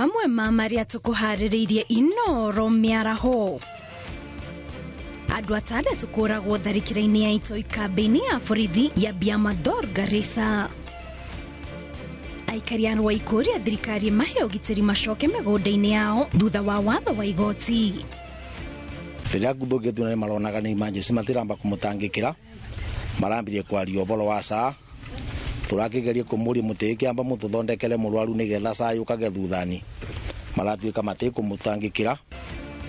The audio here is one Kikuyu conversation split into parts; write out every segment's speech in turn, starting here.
Mamwe ma marĩa tũkũharĩrĩirie Inoro mĩaraho. Andũ atandatũ kũragwo tharĩkĩra-inĩ ya itoi kambĩ-inĩ ya borithi ya Biamador Garissa. Aikari a Rwaikũria thirikari mahe ũgitĩri macoke mĩgũnda-inĩ yao thutha wa watho wa igoti. Rĩrĩa nguthũkĩtwo nĩ maronaga nĩ emergency matiramba kũmũtangĩkĩra, marambirie kwaria ũboro wa saa tũrakĩgeria kũmũria mũtĩkĩamba mũtũthondekere mũrwaru nĩgetha saa yũkage thuthani, maratuĩka matikũmũtangĩkĩra.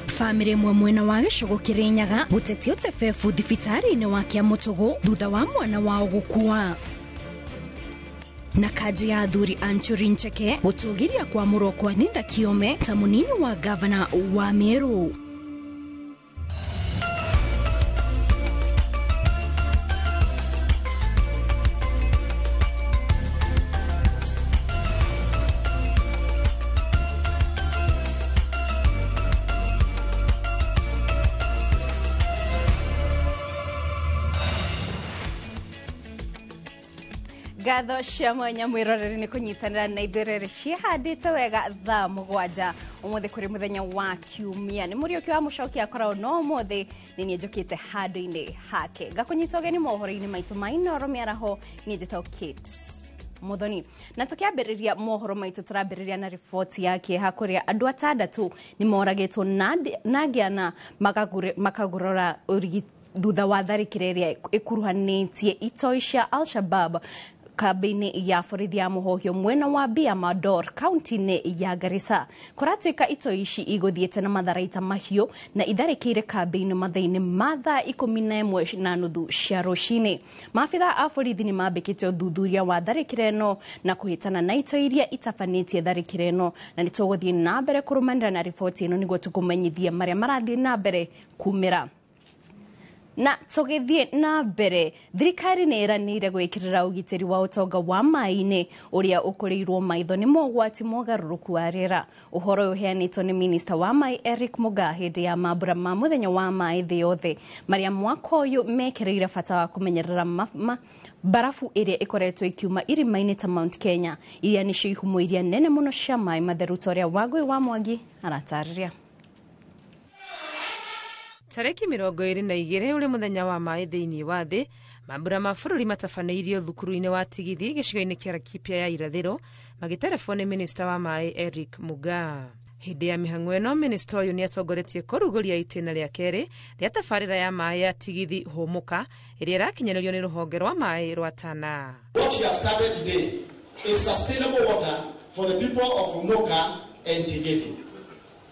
Famĩlĩ ĩmwe mwena wa gĩcũgũ Kĩrĩnyaga gũtetia ũtebebu thibitarĩ-inĩ wa Kĩamũtũgũ thutha wa mwana wao gũkua. Na kanjũ ya athuri Anchuri Ncheke gũtũgĩria kwamũrwo kwa Linda Kiome ta mũnini wa gavana wa Meru. Ngatho cia mwanya mwĩroreri nĩ kũnyitanĩra na ithuĩ rĩrĩ ciĩhandĩte wega thaa 7 ũmũthĩ kũrĩ mũthenya wa kiumia. Nĩ Mũriũki wa Mũcoki akoragwo no ũmũthĩ nĩ niĩ njũkĩte handũ-inĩ hake ngakũnyita ũgeni mohoro-inĩ maitũ ma Inoro mĩaraho. Niĩ njĩtagwo Kate Muthoni, na tũkĩambĩrĩria mohoro maitũ tũrambĩrĩria na riboti ya kĩeha kũrĩa andũ atandatũ nĩ moragĩtwo na angĩ ana makagurora ũrigiti thutha wa tharĩkĩra ĩrĩa ĩkuruhanĩtie itoi cia Al-Shabaab kambĩ-inĩ ya borithi ya Mũhohio mwena wa Biamador kaunti-inĩ ya Garissa. Kũratuĩka itoi ici igũthiĩte na matharaita mahiũ na itharĩkĩire kambĩ-inĩ mathaa-inĩ ma thaa 11:30 cia rũcinĩ. Maabitha a borithi nĩ mambĩkĩte ũthuthuria wa tharĩkĩra ĩno na kũhĩtana na itoi iria itabanĩtie tharĩkĩra ĩno, na nĩ tũgũthiĩ na mbere kũrũmanĩra na riboti ĩno nĩguo tũkũmenyithie marĩa marathiĩ na mbere kumĩra. Na tũgĩthiĩ na mbere, thirikari nĩ ĩranĩire gwĩkĩrĩra ũgitĩri wa ũtonga wa maĩ-inĩ ũrĩa ũkũrĩirwo maitho nĩ mogwati mogarũrũku wa rĩera. Ũhoro ũyũ ũheanĩtwo nĩ minista wa maĩ Eric Mugaa hĩndĩ ya mambura ma mũthenya wa maĩ thĩ yothe marĩa mwaka ũyũ mekĩrĩire bata wa kũmenyerera barafu ĩrĩa ĩkoretwo ĩkiuma irima-inĩ ta Mount Kenya, iria nĩcio ihumo iria nene mũno cia maĩ matheru ta ũrĩa Wangũi wa Mwangi aratarĩria. Tarĩki 22 ũrĩ mũthenya wa maĩ thĩinĩ wa thĩ, mambura ma bũrũri matabanĩirio thukuru-inĩ wa Tigithi gĩcigo-inĩ kĩa Laikipia ya irathĩro magĩterebwo nĩ minista wa maĩ Eric Mugaa. Hĩndĩ ya mĩhang'o ĩno minista ũyũ nĩ atongoretie kũrugũria itĩna rĩa kerĩ rĩa tabarĩra ya maĩ ya Tigithi Hũmũka ĩrĩa ĩrakinyanĩrio nĩ rũhonge rwa maĩ rwa Tana. What you have started today is sustainable water for the people of Humuka and Tigithi.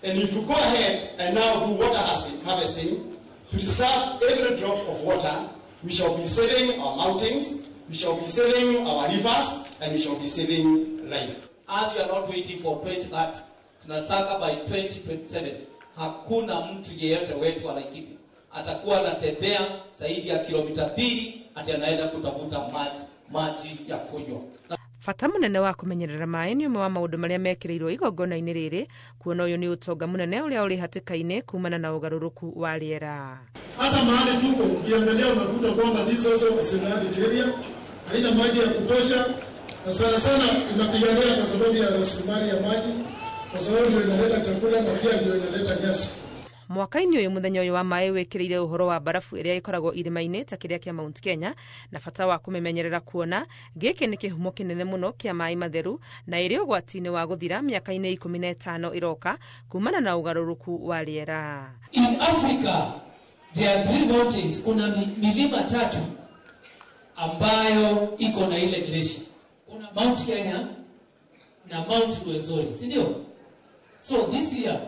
And if you go ahead and now do water harvesting, preserve every drop of water, we shall be saving our mountains, we shall be saving our rivers, and we shall be saving life. As we are not waiting for 2030, tunataka by 2027, hakuna mtu yeyote wetu wa Laikipia atakuwa anatembea zaidi ya kilomita 2 ati anaenda kutafuta maji ya kunywa. Bata mũnene wa kũmenyerera maĩ nĩ ũmwe wa maũndũ marĩa mekĩrĩirwo igongona-inĩ rĩrĩ, kuona ũyũ nĩ ũtonga mũnene ũrĩa ũrĩ hatĩka-inĩ kumana na ũgarũrũku wa rĩera. Hata mahali tuko ukiangalia unakuta kwamba this also is an arid area, haina maji ya kutosha, na sana sana tunapigania kwa sababu ya rasilimali ya maji, kwa sababu ndio inaleta chakula na pia ndio inaleta nyasi. Mwaka-inĩ ũyũ mũthenya ũyũ wa maĩ wĩkĩrĩire ũhoro wa barafu ĩrĩa ĩkoragwo irĩma-inĩ ta kĩrĩa kĩa Mount Kenya na bata wa kũmĩmenyerera, kuona gĩkĩ nĩ kĩhumo kĩnene mũno kĩa maĩ matheru na ĩrĩ ũgwati-inĩ wa gũthira mĩaka-inĩ 15 ĩroka kumana na ũgarũrũku wa rĩera. In Africa there are 3 mountains, kuna milima 3 ambayo iko na ile glacier. Kuna Mount Kenya na Mount Rwenzori, si ndio? So this year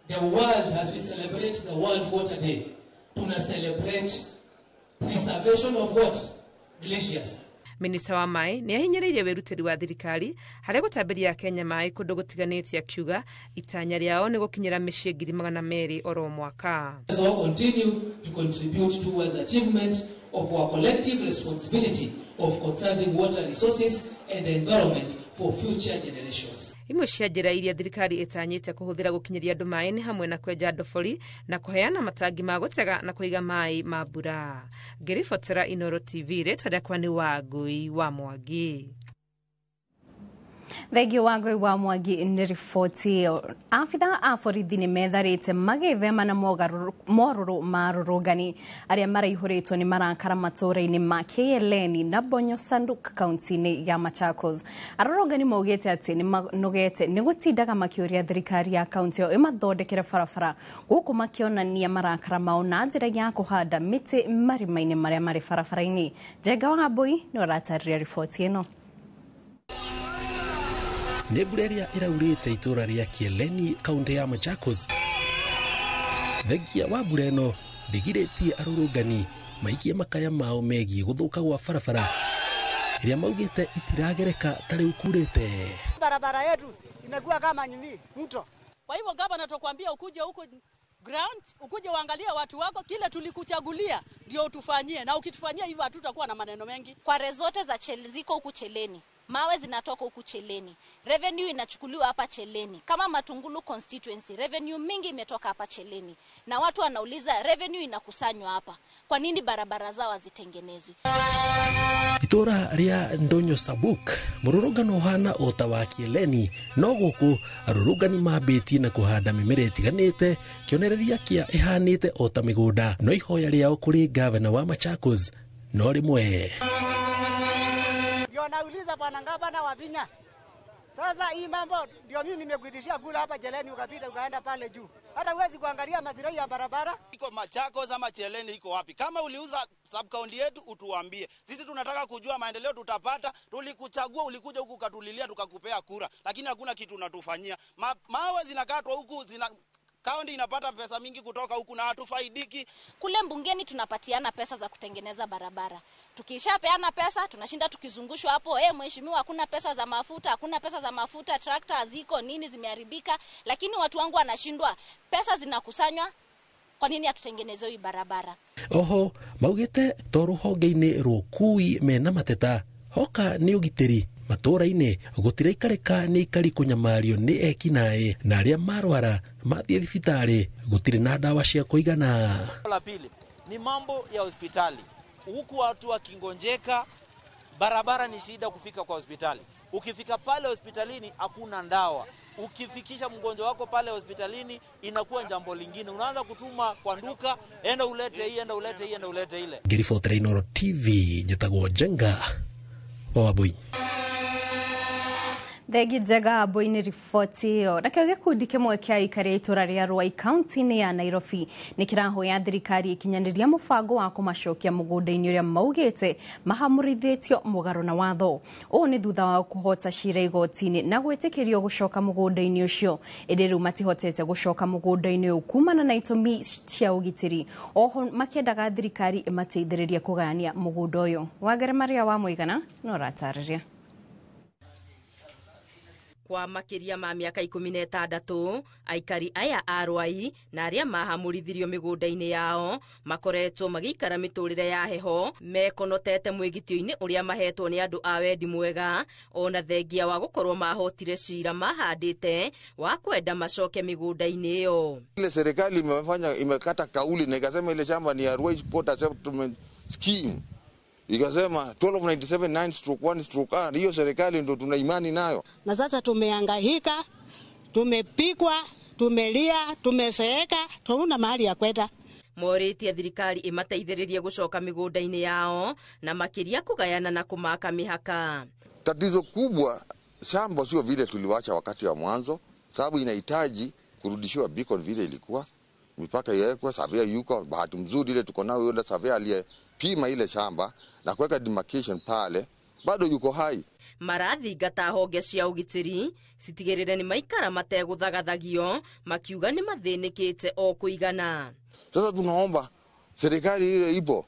the world, as we celebrate the World Water Day, tuna celebrate preservation of what? Glaciers. Minista wa maĩ nĩ ahinyĩrĩirie wĩrutĩri wa thirikari harĩ gũtambĩria Kenya maĩ kũndũ gũtiganĩte, akiuga itanya rĩao nĩ gũkinyĩra mĩciĩ 200,000 oro mwaka. So continue to contribute towards achievement of our collective responsibility of conserving water resources and the environment for future generations. Imwe cia njĩra iria thirikari ĩtanyĩte kũhũthĩra gũkinyĩria andũ maĩ nĩ hamwe na kwenja ndobori na kũheana matangi ma gũtega na kũiga maĩ ma mbura. Ngĩribotera Inoro TV, rĩtwa rĩakwa nĩ Wangũi wa Mwangi. Thengio wa Ngũi wa Mwangi nĩ riboti ĩyo. Abitha a borithi nĩ metharĩte magĩthema na morũrũ ma rũrũngani arĩa maraihũrĩtwo nĩ marakara matũũra-inĩ ma Kieleni na Bonyo Sanduk kaunti-inĩ ya Machakos. Arũrũngani maugĩte atĩ nĩ manogete nĩ gũtindaga makĩũria thirikari ya kaunti ĩyo ĩmathondekere barabara, gũkũ makĩonania marakara mao na njĩra ya kũhanda mĩtĩ marima-inĩ marĩa marĩ barabara-inĩ. Njenga wa Mbui nĩ ũratarĩria riboti ĩno. Nĩ mbura ĩrĩa ĩraurĩte itũra rĩa Kieleni kaunti ya Machakos. Thengia wa mbura ĩno ndĩgirĩtie arũrũngani maikie makaya mao megiĩ gũthũka gwa barabara ĩrĩa maugĩte itiragereka ta rĩu kurĩte. Barabara yetu imekuwa kama nini mto. Kwa hivyo gavana, tukwambia ukuje huko ground, ukuje uangalie watu wako, kile tulikuchagulia ndio utufanyie, na ukitufanyia hivyo hatutakuwa na maneno mengi. Kware zote za ziko huku Cheleni, mawe zinatoka huku Cheleni, revenue inachukuliwa hapa Cheleni. Kama Matungulu constituency, revenue mingi imetoka hapa Cheleni, na watu wanauliza revenue inakusanywa hapa, kwa nini barabara zao hazitengenezwi? Itũra rĩa Ndonyo Sabuk mũrũrũngano ũhana o ta wa Kieleni, no gũkũ arũrũngani mambĩtie na kũhanda mĩmera ĩtiganĩte kĩonereria kĩa ĩhanĩte o ta mĩgũnda, no ihoya rĩao kũrĩ gavana wa Machakos no rĩmwe. Ndio nauliza bwana gavana wa Vinya, sasa hii mambo ndio mimi nimekuitishia kula hapa Cheleni, ukapita ukaenda pale juu, hata huwezi kuangalia mazingira ya barabara. Iko Machakos ama Cheleni iko wapi? Kama uliuza sub county yetu utuambie. Sisi tunataka kujua maendeleo tutapata. Tulikuchagua, ulikuja huku ukatulilia, tukakupea kura, lakini hakuna kitu unatufanyia. Mawe zinakatwa huku, kaunti inapata pesa mingi kutoka huku na hatufaidiki. Kule mbungeni tunapatiana pesa za kutengeneza barabara. Tukishapeana pesa tunashinda tukizungushwa hapo, mheshimiwa hakuna pesa za mafuta, hakuna pesa za mafuta, trakta haziko, nini zimeharibika, lakini watu wangu wanashindwa, pesa zinakusanywa, kwa nini hatutengenezewi barabara? Oho maugite to ruhonge-inĩ rũkui mena mateta hoka nĩ ũgitĩri matũũra-inĩ gũtiraikarĩka nĩ ikari kũnyamario nĩ ekinaĩ na arĩa marwara mathiĩ thibitarĩ gũtirĩ na ndawa cia kũigana. La pili ni mambo ya hospitali, huku watu wakingonjeka, barabara ni shida kufika kwa hospitali. Ukifika pale hospitalini hakuna ndawa. Ukifikisha mgonjwa wako pale hospitalini inakuwa jambo lingine, unaanza kutuma kwa nduka, enda ulete hii, enda ulete hii, enda ulete ile. Ngĩribotera Inooro TV njĩtagwo Njenga wa Wambui. Thengi Njega Mbui nĩ riboti ĩyo. Nakĩo gĩkundi kĩmwe kĩa aikari a itũũra rĩa Ruai kaunti-inĩ ya Nairobi nĩ kĩrahoya thirikari ĩkinyanĩria mũbango wa kũmacokia mũgũnda-inĩ ũrĩa maugĩte mahamũrithĩtio mũgarũ na watho. Ũũ nĩ thutha wa kũhota cira igoti-inĩ na gwĩtĩkĩrio gũcoka mũgũnda-inĩ ũcio, ĩndĩ rĩu matihotete gũcoka mũgũnda-inĩ ũyũ kumana na itũmi cia ũgitĩri. Oho makĩendaga thirikari ĩmateithĩrĩrie kũgayania mũgũnda ũyũ. Wangari Maria wa Mũigana no ũratarĩria. Kwa makĩria ma mĩaka 16 aikari aya a Ruai na arĩa mahamũrithirio mĩgũnda-inĩ yao makoretwo magĩikara mĩtũrĩre ya heho mekonotete mwĩgitio-inĩ ũrĩa mahetwo nĩ andũ a wendi mwega, ona thengia wa gũkorwo mahotire cira mahandĩte wa kwenda macoke mĩgũnda-inĩ ĩyo. Ile serikali imefanya imekata kauli na ikasema ile shamba ni ya Ruai Port Settlement Scheme, ikasema 1297 9/1/R. Hiyo serikali ndio tuna imani nayo. Na sasa tumehangaika, tumepigwa, tumelia, tumeseeka, tuna mahali ya kwenda. Morĩtie thirikari ĩmateithĩrĩrie gũcoka mĩgũnda-inĩ yao na makĩria kũgayana na kũmaka mĩhaka. Tatizo kubwa shamba sio vile tuliwacha wakati wa mwanzo, sababu inahitaji kurudishiwa beacon vile ilikuwa, mipaka iwekwe, surveyor yuko. Bahati mzuri ile tuko nayo, yule surveyor aliyepima ile shamba na kuweka demarcation pale bado yuko hai. Marathingata honge cia ũgitĩri citigĩrĩre nĩ maikara mategũthagathagio, makiuga nĩ mathĩnĩkĩte o kũigana. Sasa tunaomba serikali ile ipo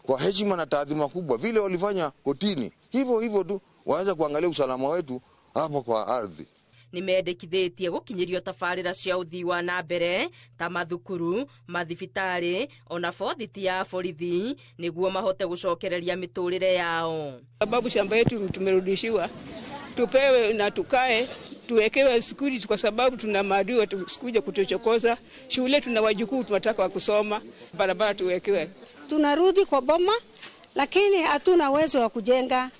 kwa heshima na taadhima kubwa, vile walifanya kotini, hivyo hivyo tu waanze kuangalia usalama wetu hapo kwa ardhi. Nĩmendekithĩtie gũkinyĩrio tabarĩra cia ũthii wa na mbere ta mathukuru, mathibitarĩ ona bothiti ya borithi nĩguo mahote gũcokereria mĩtũrĩre yao. Sababu shamba yetu tumerudishiwa, tupewe na tukae, tuwekewe security kwa sababu tuna maadui watakuja kutuchokoza. Shule tuna wajukuu tunataka wa kusoma, barabara tuwekewe. Tunarudi kwa boma, lakini hatuna uwezo wa kujenga,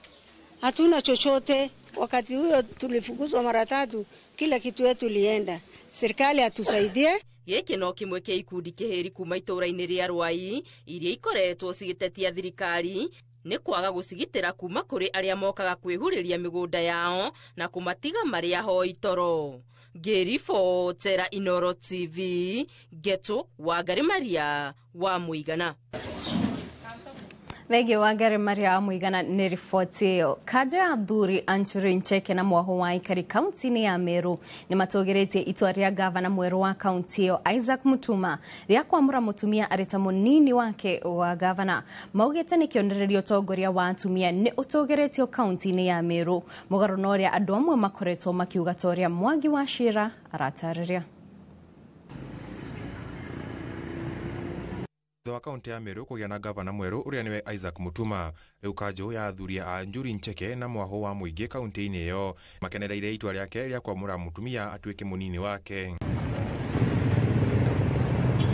hatuna chochote. Wakati huyo tulifukuzwa mara tatu, kila kitu yetu lienda. Serikali atusaidie. Gĩkĩ no kĩmwe kĩa ikundi kĩhĩri kuma itũũra-inĩ rĩa Rwai iria ikoretwo cigĩtetia thirikari nĩ kwaga gũcigitĩra kuma kũrĩ arĩa mokaga kwĩhurĩria mĩgũnda yao na kũmatiga marĩ ahoi toro. Ngĩribotera Inooro TV, Ngeto Wangari Maria wa Mũigana. Thengio Wangari Maria wa Mũigana nĩ riboti ĩyo. Kanjo ya athuri Anchuri Ncheke na mwaho wa aikari kaunti-inĩ ya Meru nĩ matũgĩrĩtie itua rĩa gavana mwerũ wa kaunti ĩyo Isaac Mutuma rĩa kwamũra mũtumia arĩ ta mũnini wake wa gavana. Maugĩte nĩ kĩonereria ũtongoria wa atumia nĩ ũtũgĩrĩtio kaunti-inĩ ya Meru, mũgarũ na ũrĩa andũ amwe makoretwo makiuga ta ũrĩa Mwangi wa Cira aratarĩria. Thutha wa kaunti ya Meru kũgĩa na gavana mwerũ ũrĩa nĩwe Isaac Mutuma, rĩu kanjũ ya athuri a Njuri Ncheke na mwaho wa mũingĩ kaunti-inĩ ĩyo makenereire itua rĩake rĩa kwamũra mũtumia atuĩke mũnini wake.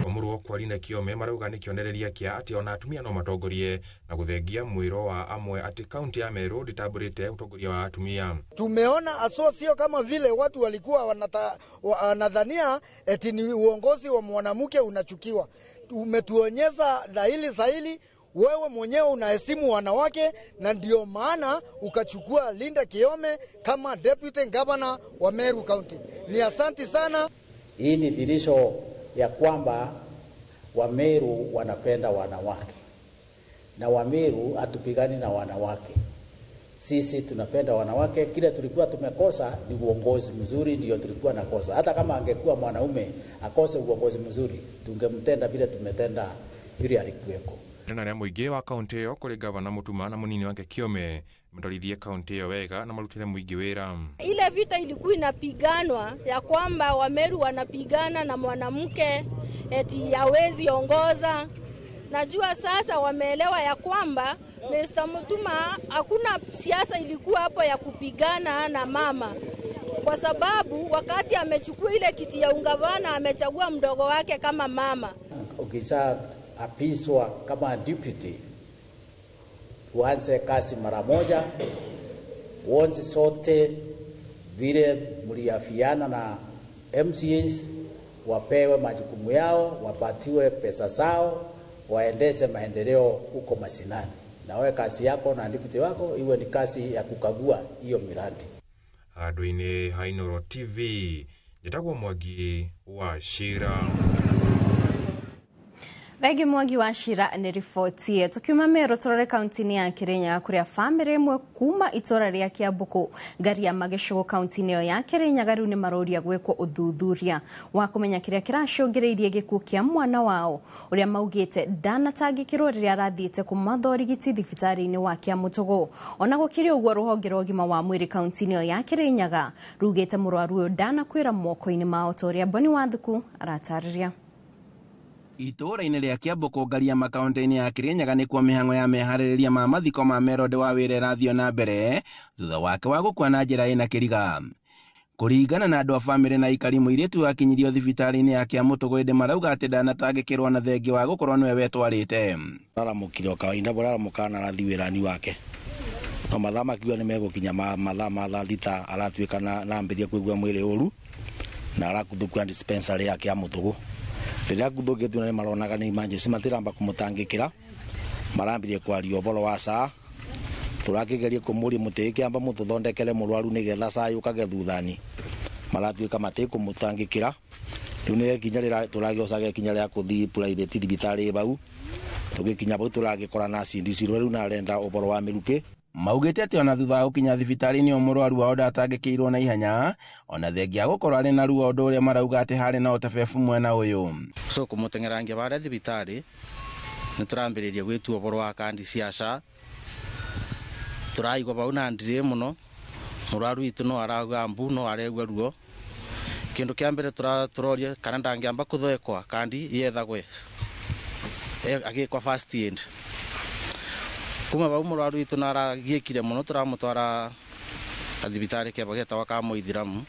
Omurwo Kwari na Kiome marauga nĩ kĩonereria kĩa atĩ ona atumia no matongorie na gũthengia mwĩro wa amwe atĩ kaunti ya Meru ndĩtambũrĩte ũtongoria wa atumia. Tumeona aswa sio kama vile watu walikuwa wanadhania eti ni uongozi wa mwanamke unachukiwa. Umetuonyesha dhahiri sahili wewe mwenyewe unaheshimu wanawake, na ndio maana ukachukua Linda Kiome kama deputy governor wa Meru County. Ni asanti sana. Hii ni dhihirisho ya kwamba Wameru wanapenda wanawake, na Wameru hatupigani na wanawake. Sisi tunapenda wanawake. Kile tulikuwa tumekosa ni uongozi mzuri, ndio tulikuwa nakosa. Hata kama angekuwa mwanaume akose uongozi mzuri, tungemtenda vile tumetenda yule alikuweko. Na rĩa mũingĩ wa kaunti ĩyo kũrĩ gavana Mutuma na mũnini wake Kiome matwarithie kaunti ĩyo wega na marutĩre mũingĩ wĩra. Ile vita ilikuwa inapiganwa ya kwamba Wameru wanapigana na mwanamke eti hawezi ongoza. Najua sasa wameelewa ya kwamba Mr. Mutuma hakuna siasa ilikuwa hapo ya kupigana na mama, kwa sababu wakati amechukua ile kiti ya ungavana amechagua mdogo wake kama mama. Ukisha apiswa kama deputy, tuanze kazi mara moja, uonze sote vile mliafiana na MCAs, wapewe majukumu yao, wapatiwe pesa zao, waendeshe maendeleo huko mashinani. Na wewe kazi yako na deputy wako iwe ni kazi ya kukagua hiyo miradi. Handũ-inĩ ha Inooro TV, njĩtagwo Mwangi wa Cira. Thengi Mwangi wa Cira nĩ riboti. Tukiuma Meru tũrore kaunti-inĩ ya Kirinyaga kũrĩa bamĩrĩ ĩmwe kuma itũra rĩa Kiambuku Ngariama gĩcũgũ kaunti-inĩ ĩyo ya Kirinyaga rĩu nĩ maroria gwĩkwo ũthuthuria wa kũmenya kĩrĩa kĩracũngĩrĩirie gĩkuũ kĩa mwana wao ũrĩa maugĩte ndanatangĩkĩrwo rĩrĩa arathiĩte kũmatha ũrigiti thibitarĩ-inĩ wa Kĩamũtũgũ. Ona gũkĩrĩ ũguo, rũhonge rwa ũgima wa mwĩrĩ kaunti-inĩ ĩyo ya Kirinyaga rugĩte mũrwaru ũyũ ndanakwĩra moko-inĩ mao ta ũrĩa Boni Wathuku aratarĩria. Itũũra-inĩ rĩa Kiambuku Ngariama kaunti-inĩ ya Kirinyaga nĩkuo mĩhang'o ya meharĩrĩria ma mathiko ma Merode wa wĩra ĩrathiĩ na mbere thutha wake wa gũkua na njĩra ĩna kĩriga. Kũringana na andũ a bamĩrĩ na aikari, mũirĩtu akinyirio thibitarĩ-inĩ ya Kĩamũtũgũ ĩndĩ marauga atĩ ndanatangĩkĩrwo na thengi wa gũkorwo nĩwe wetwarĩte. Aramũkire o kawaida bũrĩa aramũkaga na arathiĩ wĩra-inĩ wake, no mathaa makiuga nĩ megũkinya mathaa ma thaa thita aratuĩka na ambĩrĩria kũigua mwĩrĩ ũru na arakuthũkia dispensary ya Kĩamũtũgũ. Rĩrĩa nguthũkĩtio nĩ maronaga nĩ emergency matiramba kũmũtangĩkĩra, marambirie kwaria ũboro wa saa. Tũrakĩgeria kũmũria mũtĩkĩamba mũtũthondekere mũrwaru nĩgetha saa yũkage thuthani, maratuĩka matikũmũtangĩkĩra. Rĩu nĩ ikinya rĩra tũragĩocaga ikinya rĩa kũthiĩ private thibitarĩ bau, tũgĩkinya bau tũragĩkora nurse ndicirwo rĩu narenda ũboro wa mĩrukĩ. Maugĩte atĩ ona thutha wa gũkinya thibitarĩ-inĩ mũrwaru wao ndatangĩkĩirwo na ihenya, ona thengia gũkorwo arĩ na ruo, ũndũ ũrĩa marauga atĩ harĩ na ũtebebu mwena ũyũ. So kũmũteng'erangia barĩa thibitarĩ nĩ tũrambĩrĩria gwĩtua ũboro wa kandi cia SHA, tũraigua bau na ndirĩ mũno mũrwaru witũ no arauga mbu no aregua ruo. Kĩndũ kĩa mbere tũroria kana ndangĩamba kũthwekwa kandi yethagwe agĩkwa first aid. Kuma bau mũrwaru witũ no aragiĩkire mũno, tũramũtwara gathibitari keba getagwo ka Mũithiramu,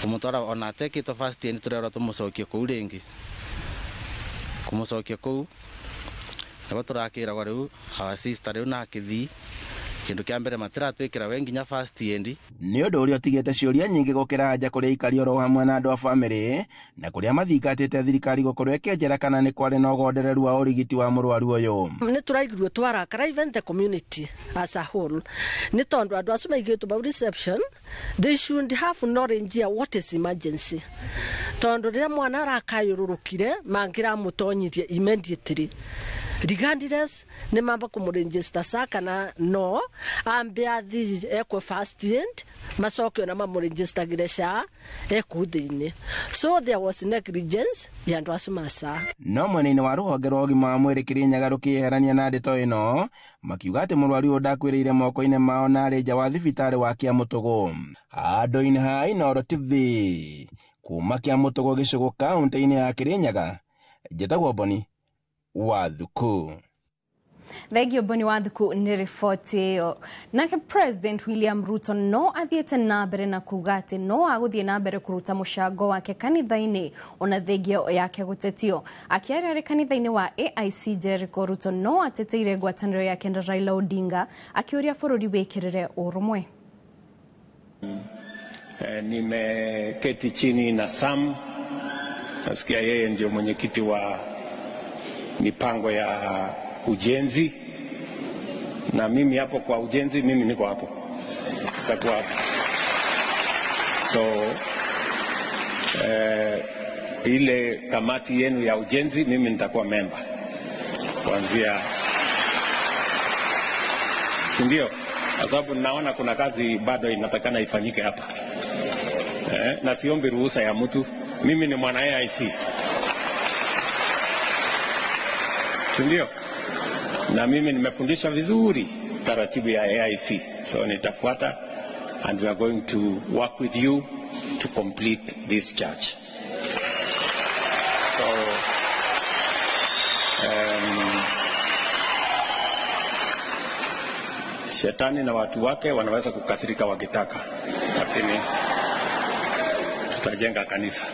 kũmũtwara ona atekĩtwo first aid tũrerwo tũmũcokie kũu rĩngĩ. Kũmũcokia kũu nĩguo tũrakĩragwo rĩu our sister rĩu na akĩthiĩ Kindu kia mbere matiratwikira we nginya first aid. Nĩ ũndũ ũrĩa ũtigĩte ciũria nyingĩ gũkĩra anja kũrĩ aikari oro hamwe na andũ a bamĩrĩ na kũrĩa mathingatĩte thirikari gũkorwo ĩkĩenjera kana nĩ kwarĩ na ũgondereru wa ũrigiti wa mũrwaru ũyũ. Nĩ tũraiguo twarakara even the community as a whole nĩ tondũ andũ acio maigĩtwo bau reception, they should have knowledge ya what is emergency, tondũ rĩrĩa mwana arakayũrũrũkire mangĩramũtonyirie immediately regardless nĩ mamba kũmũregister sa kana no ambe athi ekwe first aid macoke ona mamũregistagire SHA ekũu thĩinĩ. So there was negligence ya andũ acio ma SHA. No mwena-inĩ wa rũhonge rwa ũgima wa mwĩrĩ Kĩrĩnyaga rũkĩeherania na ndeto ĩno, makiuga atĩ mũrwaru ũyũ ndakuĩrĩire moko-inĩ mao na arĩ nja wa thibitarĩ wa Kĩamũtũgũ. Handũ-inĩ ha Inooro TV kuma Kĩamũtũgũ gĩcũgũ kaũntĩ-inĩ ya Kĩrĩnyaga, njĩtagwo Boni Wathuku. Thengio Boni Wathuku nĩ riboti ĩyo. Nake President William Ruto no athiĩte na mbere na kuga atĩ no agũthiĩ na mbere kũruta mũcango wake kanitha-inĩ ona thengio yake gũtetio. Akĩaria arĩ kanitha-inĩ wa AIC Jericho, Ruto no ateteire ngwatanĩro yake na Raila Odinga akĩũria bũrũri wĩkĩrĩre ũrũmwe. Nimeketi chini na Sam, nasikia yeye ndio mwenyekiti wa mipango ya ujenzi, na mimi hapo kwa ujenzi, mimi niko hapo, nitakuwa hapo. So ile kamati yenu ya ujenzi, mimi nitakuwa member kuanzia, si ndio? Kwa sababu naona kuna kazi bado inatakana ifanyike hapa. Na siombi ruhusa ya mtu, mimi ni mwana AIC, si ndio? Na mimi nimefundishwa vizuri taratibu ya AIC, so nitafuata, and we are going to work with you to complete this church. So shetani na watu wake wanaweza kukasirika wakitaka, lakini tutajenga kanisa.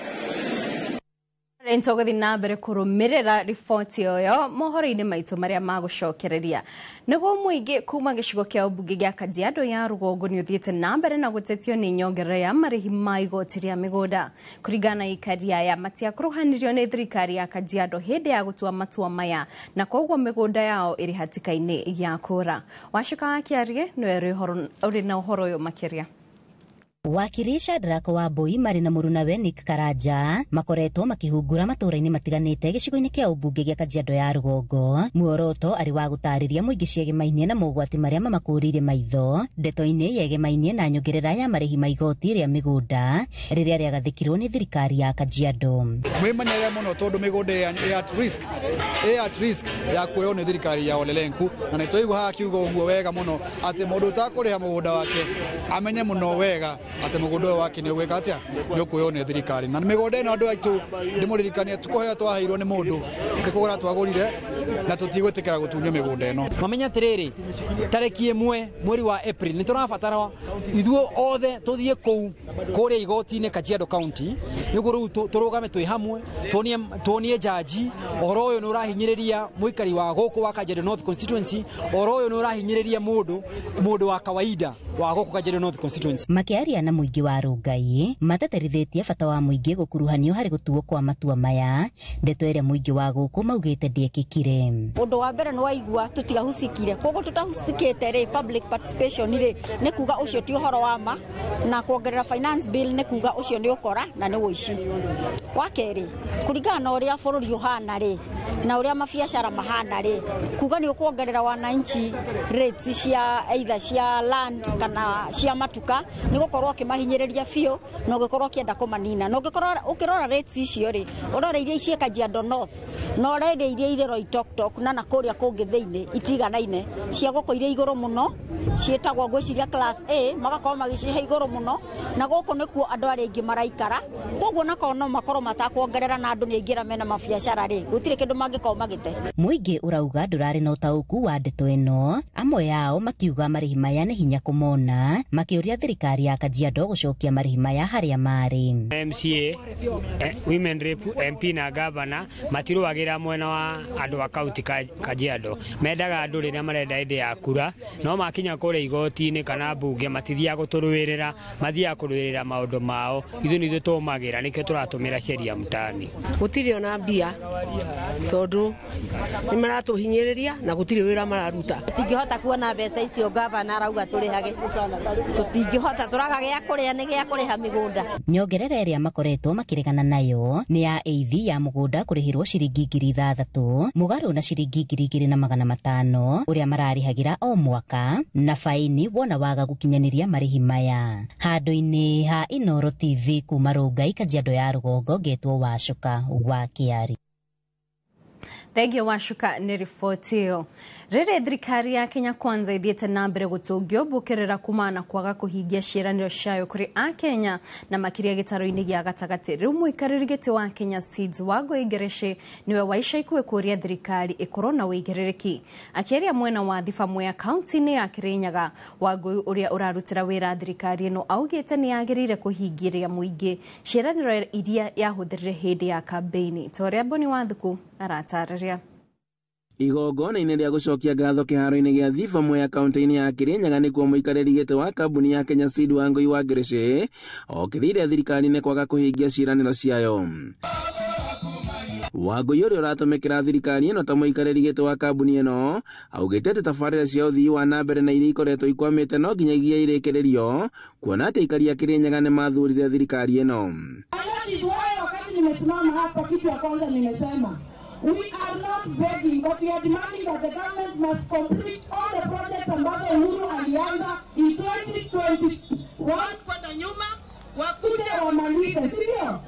Ntũgũthiĩ na mbere kũrũmĩrĩra riboti ĩyo mohoro-inĩ maitũ marĩa magũcokereria. Nĩguo mũingĩ kuma gĩcigo kĩa ũmbunge gĩa Kajiado ya rũgongo nĩ ũthiĩte na mbere na gũtetio nĩ nyongerera ya marĩhi ma igoti rĩa mĩgũnda. Kũringana na aikari aya, matiakuruhanirio nĩ thirikari ya Kajiado hĩndĩ ya gũtua matua maya na koguo mĩgũnda yao ĩrĩ hatĩka-inĩ ya kũra. Wacũka wa Kĩarie nĩwe ũrĩ na ũhoro ũyũ makĩria. Wakiri Shadrack Wambui marĩ na mũrunawe Nick Karanja makoretwo makĩhungura matũũra-inĩ matiganĩte gĩcigo-inĩ kĩa ũmbunge gĩa Kajiado ya rũgongo. Muoroto arĩ wa gũtarĩria mũingĩ ciegemainie na mogwati marĩa mamakũrĩire maitho ndeto-inĩ yegemainie na nyongerera ya marĩhi ma igoti rĩa mĩgũnda rĩrĩa rĩagathĩkirwo nĩ thirikari ya Kajiado. Mwĩmenyerere mũno tondũ mĩgũnda ĩ at risk, ĩ at risk ya kuoywo nĩ thirikari ya Olelenku, na nĩ twaigua haha akiuga ũguo wega mũno atĩ mũndũ ũtakũrĩha mũgũnda wake amenye mũno wega atĩ mũgũnda ũyũ wake nĩ ũgwĩka atĩa, nĩ ũkuoywo nĩ thirikari. Na mĩgũnda ĩno andũ aitũ ndĩmũririkanie tũkũheo twaheirwo nĩ mũndũ nĩ kũgũra twagũrire na tũtigwĩtĩkĩra gũtunywo mĩgũnda ĩno. Mamenye atĩrĩrĩ, tarĩki 1 mweri wa April nĩ tũrabatara ithuĩ othe tũthiĩ kũu kũrĩa igoti-inĩ Kajiado County nĩguo rĩu tũrũgame twĩ hamwe tuonie jaji ũhoro ũyũ nĩ ũrahinyĩrĩria mũikari wa gũkũ wa Kajiado North Constituency, ũhoro ũyũ nĩ ũrahinyĩrĩria mũndũ wa kawaida wa gũkũ Kajiado North Constituency. Makĩaria na mũingĩ wa Rongai mateterithĩtie bata wa mũingĩ gũkuruhanio harĩ gũtuo kwa matua maya, ndeto ĩrĩa mũingĩ wa gũkũ maugĩte ndĩekĩkire. Ũndũ wa mbere nĩ waigua tũtiahucikire, koguo tũtahucikĩte rĩ, public participation rĩ nĩ kuga ũcio ti ũhoro wa ma, na kuongerera finance bill nĩ kuga ũcio nĩ ũkora na nĩ ũici. Wa kerĩ, kũringana na ũrĩa bũrũri ũhana rĩ na ũrĩa mabiacara mahana rĩ, kuga nĩ ũkuongerera wananchi rates cia either cia land kana cia matuka nĩ gũkorwo ũkĩmahinyĩrĩria biũ na ũgĩkorwo ũkĩenda kũmanina. Na ũngĩkorwo ũkĩrora rates icio rĩ, ũrore iria ciĩ Kajiado North na ũrore iria irĩ Loitoktok na kũrĩa kũngĩ thĩinĩ itiganaine, cia gũkũ irĩ igũrũ mũno ciĩtagwo ngwĩciria class A, magakorwo magĩcihe igũrũ mũno, na gũkũ nĩkuo andũ arĩa aingĩ maraikara, koguo nakorwo no makorwo matakuongerera na andũ nĩ aingĩ arĩa mena mabiacara rĩ, gũtirĩ kĩndũ mangĩkorwo magĩte. Mũingĩ ũrauga ndũrarĩ na ũtaũku wa ndeto ĩno, amwe ao makiuga marĩhi maya nĩ hinya kũmona, makĩũria thirikari ya Kajiado gũcokia marĩhi maya harĩa marĩ. MCA, women rep, MP na governor matirũagĩra mwena wa andũ a kaunti Kajiado mendaga andũ rĩrĩa marenda hĩndĩ ya kura, no makinya kũrĩa igoti-inĩ kana mbunge matithiaga gũtũrũĩrĩra, mathiaga kũrũĩrĩra maũndũ mao. Ithuĩ nĩ ithuĩ tũmagĩra, nĩkĩo tũratũmĩra sheria mtaani. Gũtirĩ ona mbia tondũ nĩ maratũhinyĩrĩria na gũtirĩ wĩra mararuta. Tũtingĩhota kuona mbeca icio gavana arauga tũrĩhage, tũtingĩhota, tũraga gĩa kũrĩa nĩ gĩa kũrĩha mĩgũnda. Nyongerera ĩrĩa makoretwo makĩregana nayo nĩ ya eithi ya mũgũnda kũrĩhĩrwo ciringi 6,000 mũgarũ na ciringi 2,500 ũrĩa mararĩhagĩra o mwaka, na faini wona waga gũkinyanĩria marĩhi maya. Handũ-inĩ ha Inooro TV kuma Rongai, Kajiado ya Rũgongo, ngetwo Wacuka wa Kĩari. Thengio Wacuka nĩ riboti ĩyo. Rĩrĩ thirikari ya Kenya Kwanza ithiĩte na mbere gũtũngio mbũkĩrĩra kumana na kwaga kũhingia ciĩranĩro ciayo kũrĩ akenya na makĩria gĩtaro-inĩ gĩa gatagatĩ. Rĩu mũikarĩri gĩtĩ wa Kenya Seeds Wangũi Ngerecĩ nĩwe wa ica ikuhĩ kũũria thirikari ĩkorwo na ũigĩrĩrĩki. Akĩaria mwena wa Thiba Mwea kaunti-inĩ ya Kĩrĩnyaga, Wangũi ũrĩa ũrarutĩra wĩra thirikari ĩno augĩte nĩ yagĩrĩire kũhingĩria mũingĩ ciĩranĩro iria yahũthĩrire hĩndĩ ya kambĩini. Ta ũrĩa Boni Wathuku aratarĩria. Igongona-inĩ rĩa gũcokia ngatho kĩharo-inĩ gĩa Thiba Mwea kaunti-inĩ ya Kĩrĩnyaga nĩkuo mũikarĩri gĩtĩ wa kambuni ya Kenya Seed Wangũi wa Ngerecĩ okĩrĩire thirikari nĩ kwaga kũhingia ciĩranĩro ciayo. Wangũi ũrĩa ũratũmĩkĩra thirikari ĩno ta mũikarĩri gĩtĩ wa kambuni ĩno augĩte atĩ tabarĩra cia ũthii wa na mbere na iria ikoretwo ikwamĩte no nginyagia irĩkĩrĩrio, kuona atĩ aikari a Kĩrĩnyaga nĩ mathurire thirikari ĩno. Wakati nimesimama hapa, kitu ya kwanza nimesema, we are not begging, but we are demanding that the government must complete all the projects ambazo Uhuru alianza in 2021 kwenda nyuma, wakuje wamalize, si ndio?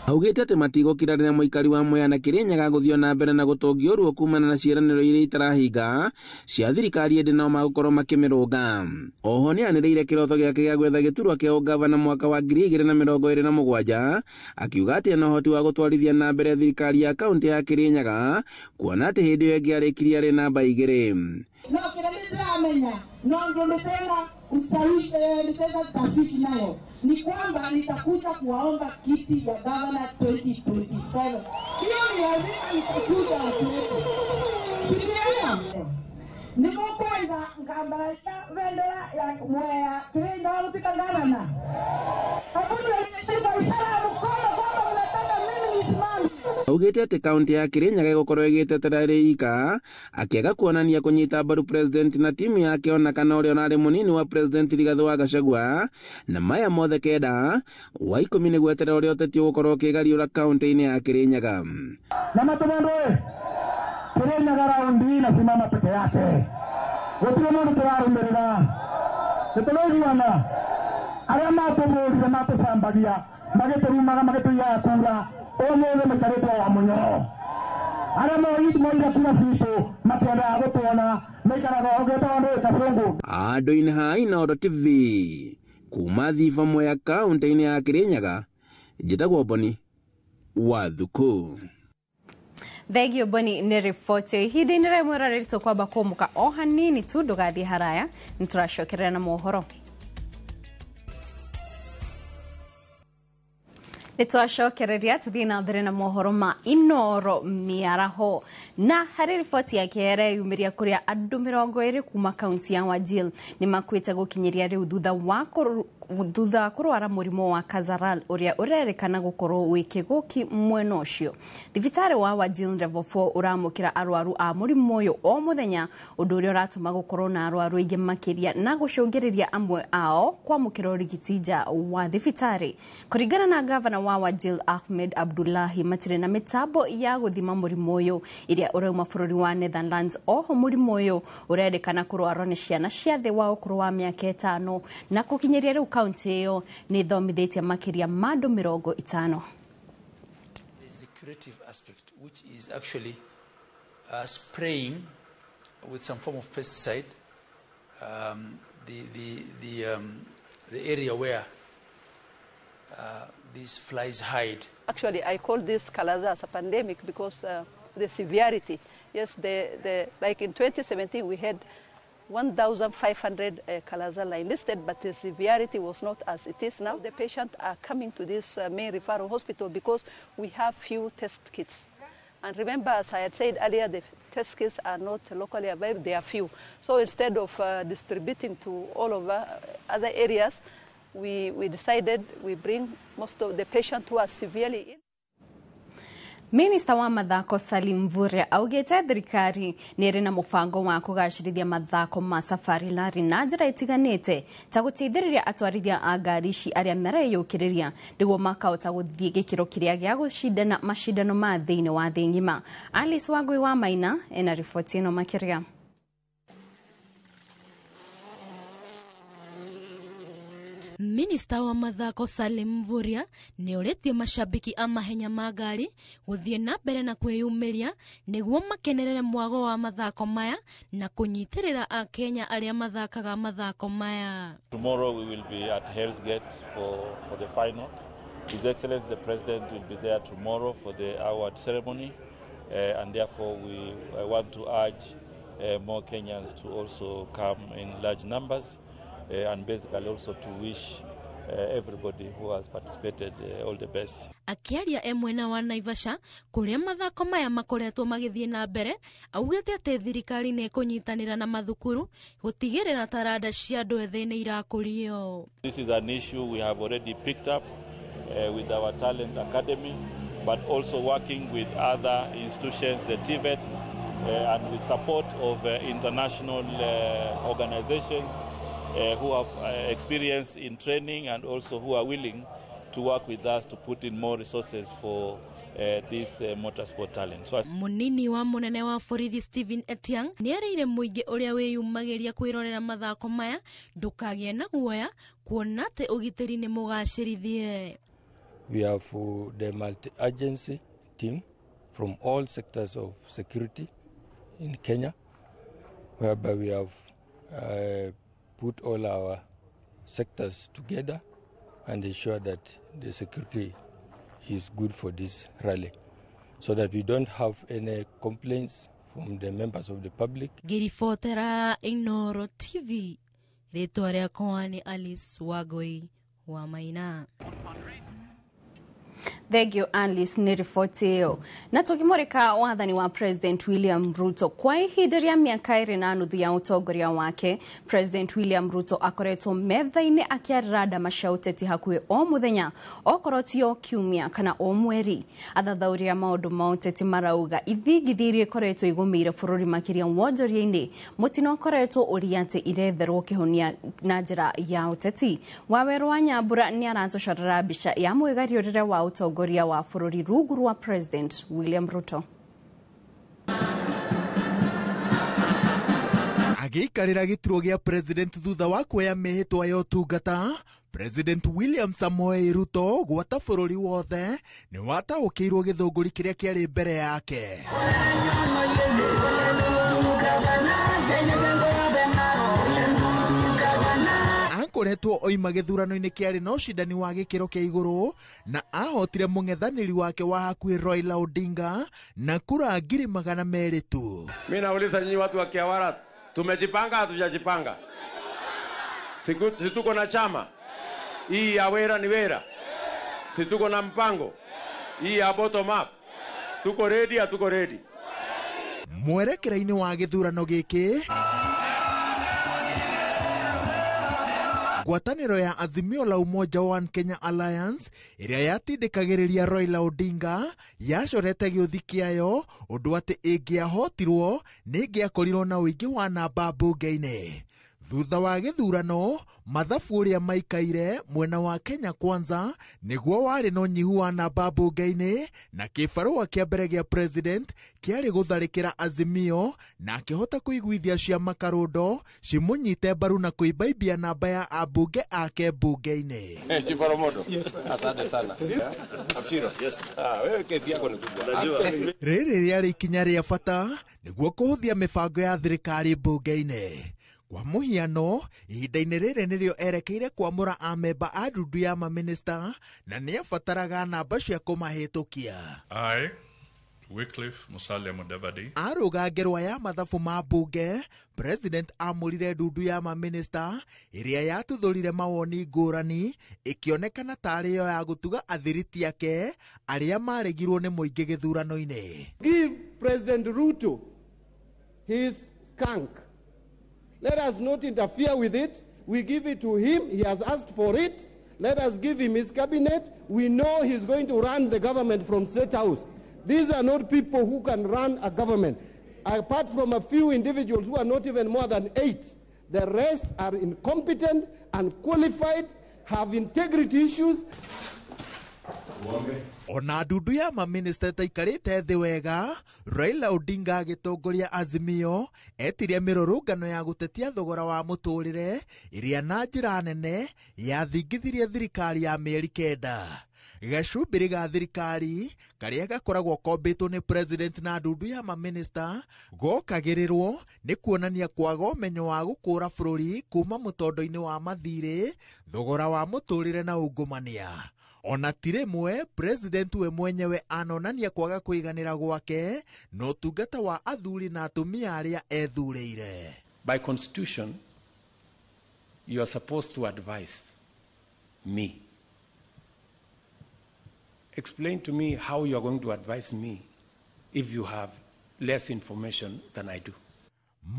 Augĩte atĩ matigũkira rĩrĩa mũikari wa Mwea na Kĩrĩnyaga gũthiĩ na mbere na gũtũngio ruo kumana na ciĩranĩro iria itarahinga cia thirikari, ĩndĩ no magũkorwo makĩmĩrũnga. Oho nĩanĩrĩire kĩroto gĩake gĩa gwetha gĩturwa kĩa ũgavana mwaka wa 2027, akiuga atĩ ena ũhoti wa gũtwarithia na mbere thirikari ya kaunti ya Kĩrĩnyaga, kuona atĩ hĩndĩ ĩyo ĩngĩ arĩkirie arĩ namba 2. No kĩrĩa ndĩramenya no ndũndĩtera ushawishi nitaweza tashwishi nayo ni kwamba nitakuja kuwaomba kiti ya gavana 2027. Hiyo ni lazima nitakuja watu wetu. Sindio? Nikukwenda ngambararia bendera ya Mwea Kirinyaga gũtuĩka gavana. Hebu nionyeshe kwa ishara ya mkono kwamba mnataka mimi nisimame. Augĩte atĩ kaunti ya Kĩrĩnyaga ĩgũkorwo ĩgĩtetera ĩrĩ ika, akĩaga kuonania kũnyita mbaru president na timu yake ona kana ũrĩa ũrarĩ mũnini wa president Rigathĩ wa Gachagua, na maya mothe 9 wa 10 nĩ gweterera ũrĩa ũteti ũgũkorwo ũkĩgariũra kaunti-inĩ ya Kĩrĩnyaga. Na matũmendwe Kĩrĩnyaga raundi hii nasimama peke yake, gũtirĩ mũndũ tũrarũmĩrĩra, nĩtũraiguana. Arĩa matũmũrire matũcambagia magĩtũrumaga magĩtũiyaga kura, ũmũthĩ maikarĩtwo wa mũnyoro. Arĩa moire kura citũ matiendaga gũtuona, maikaraga ogĩtagwo nĩ Kasongo. Andũ-inĩ ha Inooro TV kuma Thiba Mwea kaunti-inĩ ya Kĩrĩnyaga, njĩtagwo Boni Wathuku. Thengio Boni nĩ riboti ĩyo. Ihinda-inĩ rĩmwe rĩrĩ tũkwamba kũmũka o hanini tu, ndũgathiĩ haraya, nĩ tũracokerera na mohoro. Nĩ twacokereria tũthiĩ na mbere na mohoro ma Inooro mĩaraho. Na harĩ riboti ya kĩere yumĩria kũrĩa andũ 20 kuma kaunti ya Wajir nĩ makuĩte gũkinyĩria rĩu thutha wa kũrwara mũrimũ wa Kazaral ũrĩa ũrerĩkana gũkorwo wĩ kĩgũki mwena ũcio. Thibitarĩ wa Wajir Level 4 ũramũkĩra arwaru a mũrimũ ũyũ o mũthenya, ũndũ ũrĩa ũratũma gũkorwo na arwaru aingĩ makĩria na gũcũngĩrĩria amwe ao kwamũkĩra ũrigiti nja wa thibitarĩ. Kũringana na gavana wa Wajir Ahmed Abdullahi, matirĩ na mĩtambo ya gũthima mũrimũ ũyũ ĩrĩa ũrauma bũrũri wa Netherlands. Oho mũrimũ ũyũ ũrerĩkana kũrwarwo nĩ ciana cia thĩ wa ũkũrũ wa mĩaka 5 na gũkinyĩria rĩu kaunti ĩyo nĩ ĩthomithĩtie makĩria ma andũ 50. There's the curative aspect, which is actually spraying with some form of pesticide the area where these flies hide. Actually, I call this Kalaza as a pandemic because the severity. Yes, like in 2017 we had 1,500 Kala-azar listed, but the severity was not as it is now. The patients are coming to this main referral hospital because we have few test kits. And remember, as I had said earlier, the test kits are not locally available, they are few. So instead of distributing to all of other areas, we decided we bring most of the patients who are severely ill. Minista wa mathako Salim Mvurya augite thirikari nĩ ĩrĩ na mũbango wa kũgacĩrithia mathako ma Safari Rally na njĩra itiganĩte ta gũteithĩrĩria atwarithia a ngari ici arĩa mareyũkĩrĩria nĩguo makahota gũthiĩ gĩkĩro kĩrĩa gĩa gũcindana macindano ma thĩinĩ wa thĩ ng'ima. Alice Wangui wa Maina ena riboti ĩno makĩria. Minista wa mathako Salim Mvurya nĩ orĩtie mashabiki a mahenya ma ngari gũthiĩ na mbere na kwĩyumĩria nĩguo makenerere mwago wa mathako maya na kũnyitĩrĩra Akenya arĩa mathakaga mathako maya. Tomorrow we will be at Hell's Gate for the final. His Excellency the President will be there tomorrow for the award ceremony, and therefore I want to urge more Kenyans to also come in large numbers. And basically also to wish everybody who has participated all the best. Akiaria e mwena wa Naivasha kuria mathako maya makoretwo magithie na mbere augite ati thirikari ni ikunyitanira na mathukuru gutigirira taranda cia andu ethĩ nĩ irakũrio. This is an issue we have already picked up with our Talent Academy, but also working with other institutions, the TVET, and with support of international organizations who have experience in training and also who are willing to work with us to put in more resources for this motorsport talent. So, Munini wa munene wa borithi Stephen Etiang nĩerĩire mũingĩ ũrĩa wĩyumagĩria kwĩrorera mathako maya ndũkagĩe na guoya kuona atĩ ũgitĩri nĩ mũgacĩrithie. We have the multi-agency team from all sectors of security in Kenya, whereby we have put all our sectors together and ensure that the security is good for this rally, so that we don't have any complaints from the members of the public. Ngĩribotera Inooro TV, rĩtwa rĩakwa nĩ Alice Wangui wa Maina. Thank you Alice nĩ riboti ĩyo. Na tũkĩmũrĩka wathani wa President William Ruto kwa ihinda rĩa mĩaka 2.5 ya ũtongoria wake, President William Ruto akoretwo metha-inĩ akĩarĩra ndama cia ũteti hakuhĩ o mũthenya okorwo ti o kiumia kana o mweri. Athathaũri a maũndũ ma ũteti marauga ithingithia iria ikoretwo igũmĩire bũrũri makĩria wonjoria-inĩ mũtino ũkoretwo ũrĩa atĩ iretherwo kĩhonia na njĩra ya ũteti. Wawerũ wa Nyambura nĩ aratũcorera mbica ya mwĩgariũrĩre wa ũtongoria wa bũrũri rungu rwa President William Ruto. Agĩikarĩra gĩturwa gĩa president thutha wa kuoya mĩhĩtwa ya ũtungata, President William Samoei Ruto gwata bũrũri wothe nĩ wataũkĩirwo gĩthũngũri kĩrĩa kĩarĩ mbere yake. Akoretwo oima gĩthurano-inĩ kĩarĩ na ũcindani wa gĩkĩro kĩa igũrũ na ahotire mũng'ethanĩri wake wa hakuhĩ Raila Odinga na kura 200,000 tu. Mimi nauliza nyinyi watu wa Kiawara, tumejipanga hatujajipanga? Si tuko na chama hii ya wera ni wera, si tuko na mpango hii ya bottom up, tuko ready hatuko ready? Mwerekera-inĩ wa gĩthurano gĩkĩ, ngwatanĩro ya Azimio la Umoja One Kenya Alliance ĩrĩa yatindĩkagĩrĩria Raila Odinga yacorete gĩũthi kĩayo ũndũ atĩ ĩngĩahotirwo nĩ ĩngĩakorirwo na ũingĩ wa namba mbunge-inĩ. Thutha wa gĩthurano, mathabu ũrĩa maikaire mwena wa Kenya Kwanza nĩguo warĩ na ũnyihu wa namba mbunge-inĩ na kĩbarũa kĩa mbere gĩa president kĩarĩ gũtharĩkĩra Azimio na akĩhota kũiguithia ciama karũndo cimũnyite mbaru na kũimbaimbia namba ya ambunge ake mbunge-inĩ. Chief Oromodo. Asante sana. Abshiro. Yes. Wewe kesi yako ni kubwa. Rĩrĩ rĩarĩ ikinya rĩa bata nĩguo kũhũthia mĩbango ya thirikari mbunge-inĩ. Kwa mũhiano, ihinda-inĩ rĩrĩ nĩrĩo erekeire kwamũra amemba a ndundu ya mamĩnĩsta na nĩabataraga namba cia kũmahĩtũkia. I, Wycliffe Musalia Mudavadi. Aruga ngerwa ya mathabu ma mbunge, President amũrire ndundu ya maminista ĩrĩa yatuthũrire mawoni ngũrani ĩkĩonekana tarĩ yo ya gũtuga athiriti ake arĩa maregirwo nĩ mũingĩ gĩthurano-inĩ. Give President Ruto his skunk. Let us not interfere with it. We give it to him. He has asked for it. Let us give him his cabinet. We know he's going to run the government from State House. These are not people who can run a government. Apart from a few individuals who are not even more than 8, the rest are incompetent, unqualified, have integrity issues. Ona ndundu ya maminista ĩtaikarĩte thĩ wega, Raila Odinga agĩtongoria Azimio etirie mĩrũrũngano ya gũtetia thogora wa mũtũrĩre ĩrĩa na njĩra nene yathingithirie thirikari ya mĩeri 9. Gacumbĩrĩ ga thirikari karĩa gakoragwo kombĩtwo nĩ president na ndundu ya maminista gokagĩrĩrwo nĩ kuonania kwaga ũmenyo wa gũkũra bũrũri kuma mũtondo-inĩ wa mathirĩ, thogora wa mũtũrĩre na ungumania. Ona ti rĩmwe president we mwenyewe anonania kwaga kũiganĩra gwake na ũtungata wa athuri na atumia arĩa ethurĩire. By constitution, you are supposed to advise me. Explain to me how you are going to advise me if you have less information than I do.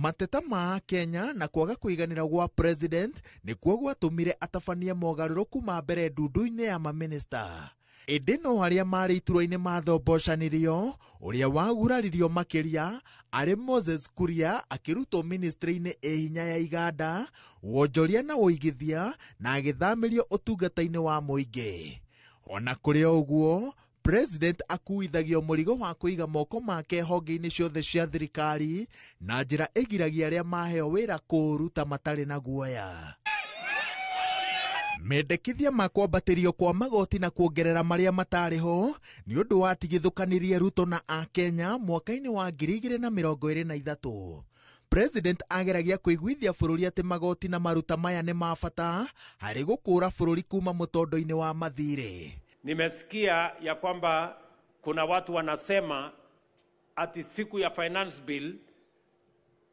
Mateta ma Kenya na kwaga kũiganĩra gwa president nĩkuo gwatũmire atabanie mogarũrũku ma mbere ndundu-inĩ ya maminista. Ĩndĩ no arĩa marĩ iturwa-inĩ mathombocanirio, ũrĩa waguraririo makĩria arĩ Moses Kuria akĩrutwo ministry-inĩ ĩ hinya ya iganda, wonjoria na ũigithia na agĩthamĩrio ũtungata-inĩ wa mũingĩ. Ona kũrĩ o ũguo, President akuithagio mũrigo wa kũiga moko make honge-inĩ ciothe cia thirikari na njĩra ĩgiragia arĩa maheo wĩra kũũruta matarĩ na guoya. Mendekithia ma kwambatĩrio kwa magoti na kuongerera marĩa matarĩ ho nĩ ũndũ watigithũkanirie Ruto na Akenya mwaka-inĩ wa 2023. President ageragia kũiguithia bũrũri atĩ magoti na maruta maya nĩ ma bata harĩ gũkũra bũrũri kuma mũtondo-inĩ wa mathirĩ. Nimesikia ya kwamba kuna watu wanasema ati siku ya finance bill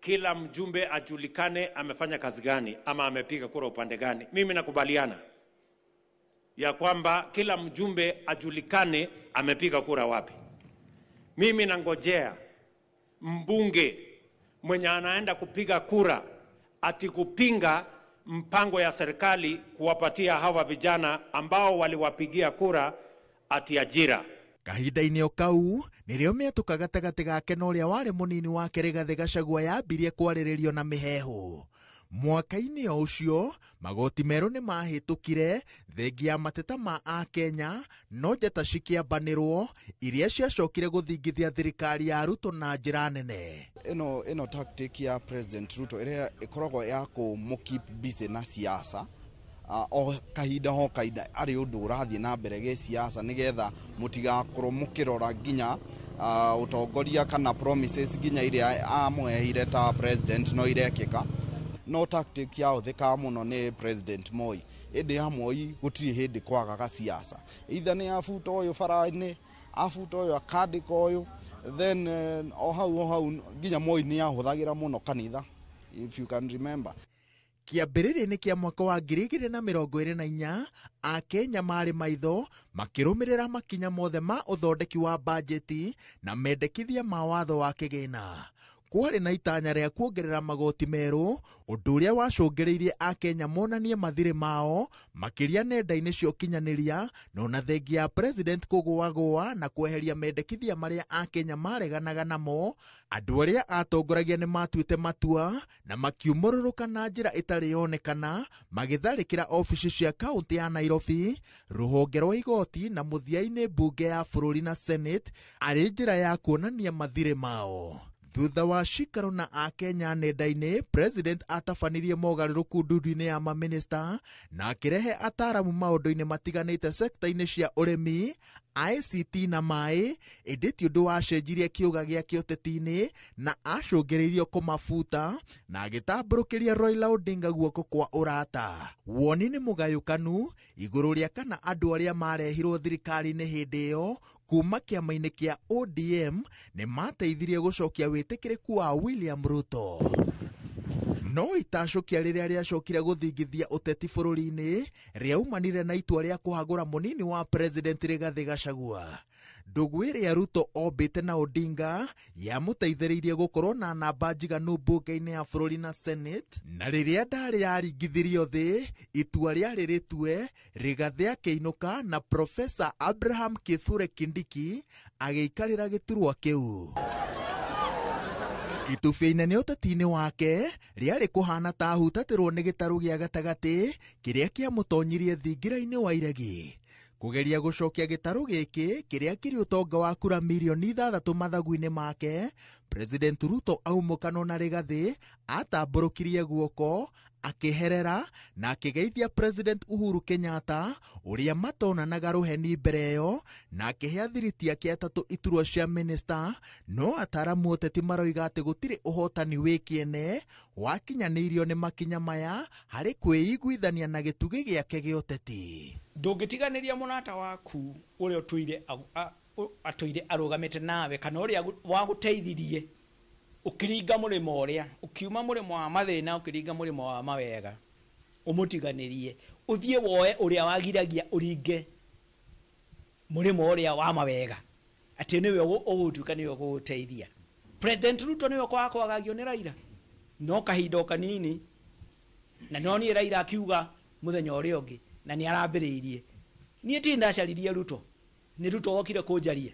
kila mjumbe ajulikane amefanya kazi gani ama amepiga kura upande gani. Mimi nakubaliana ya kwamba kila mjumbe ajulikane amepiga kura wapi. Mimi nangojea mbunge mwenye anaenda kupiga kura ati kupinga mpango ya serikali kuwapatia hawa vijana ambao waliwapigia kura ati ajira. Kahinda-inĩ o kau nĩrĩo mĩatũka gatagatĩ gake na ũrĩa warĩ mũnini wake Rigathĩ Gachagua yambirie kwarĩrĩrio na mĩheehũ. Mwaka-inĩ o ũcio magoti merũ nĩ mahĩtũkire thengia ya mateta ma Akenya no njata cikĩambanĩrwo iria ciacokire gũthingithia thirikari ya Ruto na njĩra nene. Ĩno tactic ya President Ruto ĩrĩa ĩkoragwo ya kũmũ keep busy na siasa o kahinda ho kahinda arĩ ũndũ ũrathiĩ na mbere gĩsiasa nĩgetha mũtigakorwo mũkĩrora nginya ũtongoria kana promises nginya iria amũheire ta president no irekĩka. No tactic ya ũthĩkaga mũno nĩ President Moi. Ĩndĩ ya Moi gũtirĩ hĩndĩ kwagaga siasa. Either nĩ abuta ũyũ bara-inĩ, abuta ũyũ akandĩka ũyũ, then o hau nginya Moi nĩ ahũthagĩra mũno kanitha, if you can remember. Kĩambĩrĩria-inĩ kĩa mwaka wa 2024 Akenya marĩ maitho makĩrũmĩrĩra makinya mothe ma ũthondeki wa bajeti na mendekithia ma watho wa kĩgĩna. Kwarĩ na itanya rĩa kuongerera magoti merũ, ũndũ ũrĩa wacũngĩrĩirie Akenya monanie mathirĩ mao makĩria nenda-inĩ cia ũkinyanĩria na ona thengia ya president kũgũagũa na kweheria mendekithia marĩa Akenya mareganaga namo. Andũ arĩa atongoragia nĩ matuĩte matua na makiumũrũrũka na njĩra ĩtarĩ yonekana magĩtharĩkĩra obici cia kaũntĩ ya Nairobi, rũhonge rwa igoti na mũthia-inĩ mbunge ya bũrũri na Senate arĩ njĩra ya kuonania mathirĩ mao. Thutha wa cikaro na Akenya nenda-inĩ, President atabanirie mogarũrũku ndundu-inĩ ya maminista na akĩrehe ataaramu maũndũ-inĩ matiganĩte sekta-inĩ cia ũrĩmi, ICT na maĩ, ĩndĩ ti ũndũ wacenjirie kĩũga gĩake ũteti-inĩ na acũngĩrĩirio kũmabuta na agĩtambũrũkĩria Raila Odinga guoko kwa ũrata. Woni nĩ mũgayũkanu igũrũ rĩa kana andũ arĩa marehirwo thirikari-inĩ hĩndĩ ĩyo kuma kĩama-inĩ kĩa ODM nĩ mateithirie gũcokia wĩtĩkĩrĩku wa William Ruto. No itacũkia rĩrĩa rĩacokire gũthingithia ũteti bũrũri-inĩ rĩaumanire na itua rĩa kũhagũra mũnini wa President Rigathĩ Gachagua. Ndũgũ ĩrĩa Ruto ombĩte na Odinga yamũteithĩrĩirie gũkorwo na namba njiganu mbunge-inĩ ya bũrũri na Senate, na rĩrĩa ndarĩ yaringithirio thĩ, itua rĩarĩ rĩtue, Rigathĩ akĩinũka na Profesa Abraham Kithure Kindiki agĩikarĩra gĩturwa kĩu. Itubia inene ũteti-inĩ wake rĩarĩ kũhana ta ahutatĩrwo nĩ gĩtarũ gĩa gatagatĩ kĩrĩa kĩamũtonyirie thingira-inĩ wa iregi. Kũgeria gũcokia gĩtarũ gĩkĩ kĩrĩa kĩrĩ ũtonga wa kura mirioni 6 mathagu-inĩ make, President Ruto aumũkanwo na Rigathĩ atambũrũkirie guoko akĩherera na akĩgeithia President Uhuru Kenyatta ũrĩa matonanaga rũheni mbere ĩyo, na akĩhe athiriti ake atatũ iturwa cia minista. No ataramu ũteti maroiga atĩ gũtirĩ ũhotani wĩ kĩene wakinyanĩirio nĩ makinya maya harĩ kwĩiguithania na gĩtugĩ gĩake gĩa ũteti. Ndũngĩtiganĩria mũrata waku ũrĩa ũtũire atũire arũgamĩte nawe kana ũrĩa wagũteithirie ũkĩringa mũrĩmo ũrĩa ũkiuma mũrĩmo wa mathĩna ũkĩringa mũrĩmo wa mawega, ũmũtiganĩrie ũthiĩ woe ũrĩa wagiragia ũringe mũrĩmo ũrĩa wa mawega atĩ nĩwe ũgũtuĩka nĩwe ũgũgũteithia. President Ruto nĩwe kwakwagagio nĩ Raila no kahinda o kanini, na nonire Raila akiuga mũthenya ũrĩa ũngĩ na nĩ arambĩrĩirie. Niĩ ti ndacaririe Ruto, nĩ Ruto wokire kũnjaria.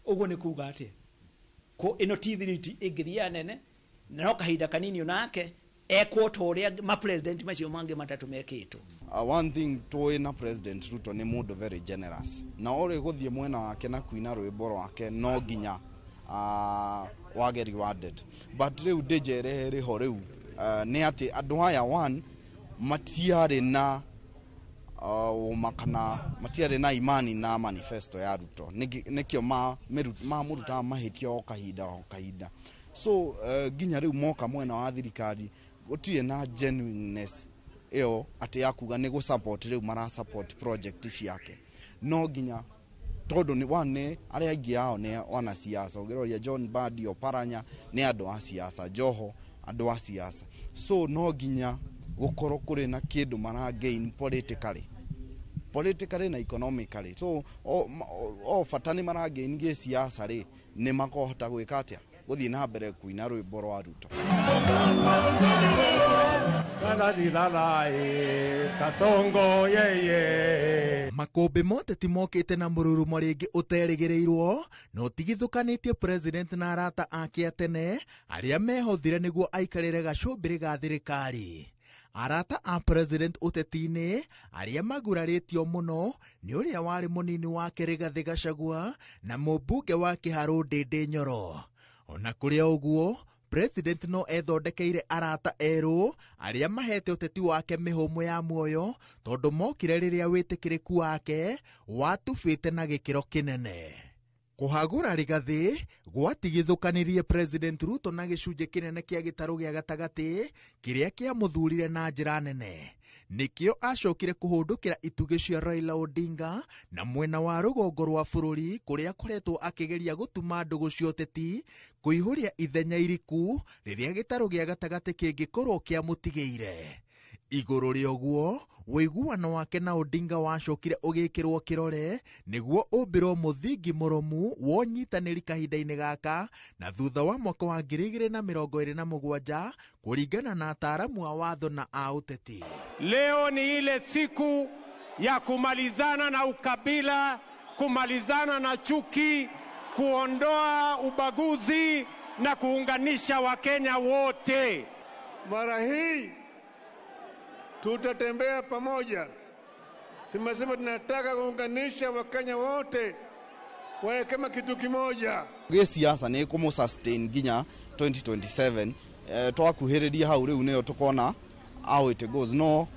Ũguo nĩ kuga atĩa? Ko ĩno ti thiriti ĩngĩthiĩ nene, na no kahinda kanini onake ekwo ta ũrĩa ma president macio mangĩ matatũ mekĩtwo. One thing tũĩ na President Ruto nĩ mũndũ very generous, na ũrĩ gũthiĩ mwena wake na kuina rwĩmbo rwake no nginya wage rewarded. But rĩu ndĩnjerehe rĩho rĩu nĩ atĩ andũ aya one matiarĩ na ũma kana matiarĩ na imani na manifesto ya Ruto, nĩkĩo mamũrutaga mahĩtia o kahinda o kahinda. So nginya rĩu moka mwena wa thirikari gũtirĩ na genuineness ĩyo atĩ ya kuga nĩ gũ-support rĩu mara support project ciake. No nginya tondũ nĩ one arĩa aingĩ ao nĩ wanasiasa, ũngĩroria John Mbadi, Oparanya nĩ andũ a siasa, Joho andũ a siasa, so no nginya gũkorwo kũrĩ na kĩndũ mara gain politically na economically. So o bata nĩ mara gain gĩ siasa rĩ, nĩ makohota gwĩka atĩa gũthiĩ na mbere kuina rwĩmbo rwa Ruto. Makũmbĩ moteti mokĩte na mũrurumo rĩngĩ ũterĩgĩrĩirwo, na ũtigithũkanĩtie president na arata ake a tene arĩa mehothire nĩguo aikarĩre gacũmbĩrĩ ga thirikari. Arata a president ũteti-inĩ arĩa magurarĩtio mũno nĩ ũrĩa warĩ mũnini wake Rigathĩ Gachagua na mũmbunge wa Kĩharũ Ndĩndĩ Nyoro. Ona kũrĩ ũguo, President no ethondekeire arata erũ arĩa mahete ũteti wake mĩhũmũ ya muoyo tondũ mokire rĩrĩa wĩtĩkĩrĩku wake watubĩte na gĩkĩro kĩnene. Kũhagũra Rigathĩ gwatigithũkanirie President Ruto na gĩcunjĩ kĩnene kĩa gĩtarũ gĩa gatagatĩ kĩrĩa kĩamũthurire na njĩra nene. Nĩkĩo acokire kũhũndũkĩra itugĩ cia Raila Odinga na mwena wa rũgongo rwa bũrũri kũrĩa akoretwo akĩgeria gũtuma ndũgũ cia ũteti kũihũria ithenya iriku rĩrĩa gĩtarũ gĩa gatagatĩ kĩngĩkorwo kĩamũtigĩire. Igũrũ rĩa ũguo, ũiguano wake na Odinga wacokire ũgĩkĩrwo kĩrore nĩguo ũmbĩrwo mũthingi mũrũmu wa ũnyitanĩri kahinda-inĩ gaka na thutha wa mwaka wa 2027 kũringana na ataaramu a watho na a ũteti. Leo ni ile siku ya kumalizana na ukabila, kumalizana na chuki, kuondoa ubaguzi na kuunganisha Wakenya wote. Mara hii tutatembea pamoja. Tumesema tunataka kuunganisha Wakenya wote wawe kama kitu kimoja. Gĩ siasa nĩ kũmũ sustain nginya 2027. Twakuhĩrĩria hau rĩu nĩyo tũkona how it goes. No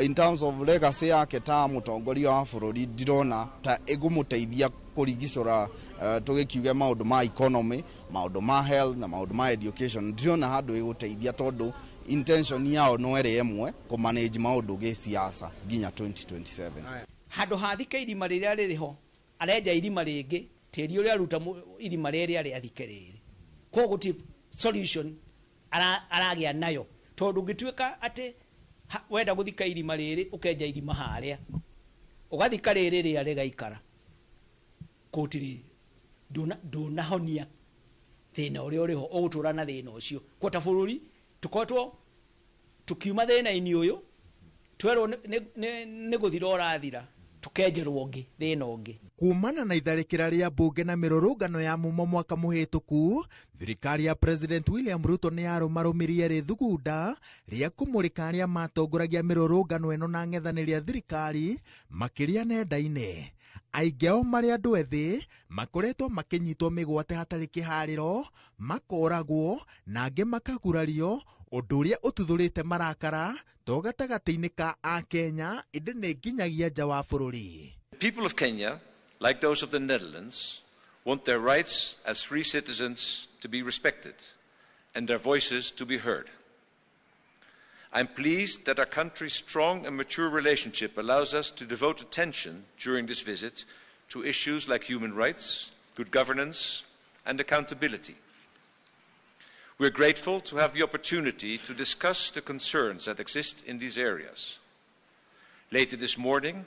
In terms of legacy yake ta mũtongoria wa bũrũri, ndirona ta ĩngũmũteithia kũrigicũra, tũgĩkiuge maũndũ ma economy, maũndũ ma health na maũndũ ma education. Ndirona handũ ĩgũteithia, tondũ intention yao no ĩrĩ ĩmwe, kũmanage maũndũ gĩsiasa nginya 2027. Handũ hathike irima rĩrĩa rĩrĩ ho, arenja irima rĩngĩ, tĩri ũrĩa aruta irima rĩrĩa rĩathike rĩrĩ. Koguo gũtirĩ solution aragĩa nayo, tondũ ũngĩtuĩka atĩ wenda gũthika irima rĩrĩ, ũkenja irima harĩa, ũgathika rĩrĩ rĩrĩa rĩgaikara, gũtirĩ, ndũnahonia thĩna ũrĩa ũrĩho, ũgũtũra na thĩna ũcio. Kwa ta bũrũri tũkoretwo tukiuma thĩna-inĩ ũyũ, twerwo nĩ gũthira ũrathira, tukenjerwo ũngĩ thĩna ũngĩ. Kumana na itharĩkĩra rĩa mbunge na mĩrũrũngano ya mumo mwaka mũhĩtũku, thirikari ya President William Ruto nĩ yarũmarũmirie rĩthugunda rĩa kũmũrĩka arĩa matongoragia mĩrũrũngano ĩno na ng'ethanĩri a thirikari, makĩria nenda-inĩ. Aingĩ ao marĩ andũ ethĩ makoretwo makĩnyitwo mĩgwate hatarĩ kĩharĩro, makoragwo na angĩ makagurario, ũndũ ũrĩa ũtuthũrĩte marakara to gatagatĩ-inĩ ka Akenya ĩndĩ nĩ nginyagia nja wa bũrũri. The people of Kenya, like those of the Netherlands, want their rights as free citizens to be respected and their voices to be heard. I'm pleased that our country's strong and mature relationship allows us to devote attention during this visit to issues like human rights, good governance, and accountability. We're grateful to have the opportunity to discuss the concerns that exist in these areas. Later this morning,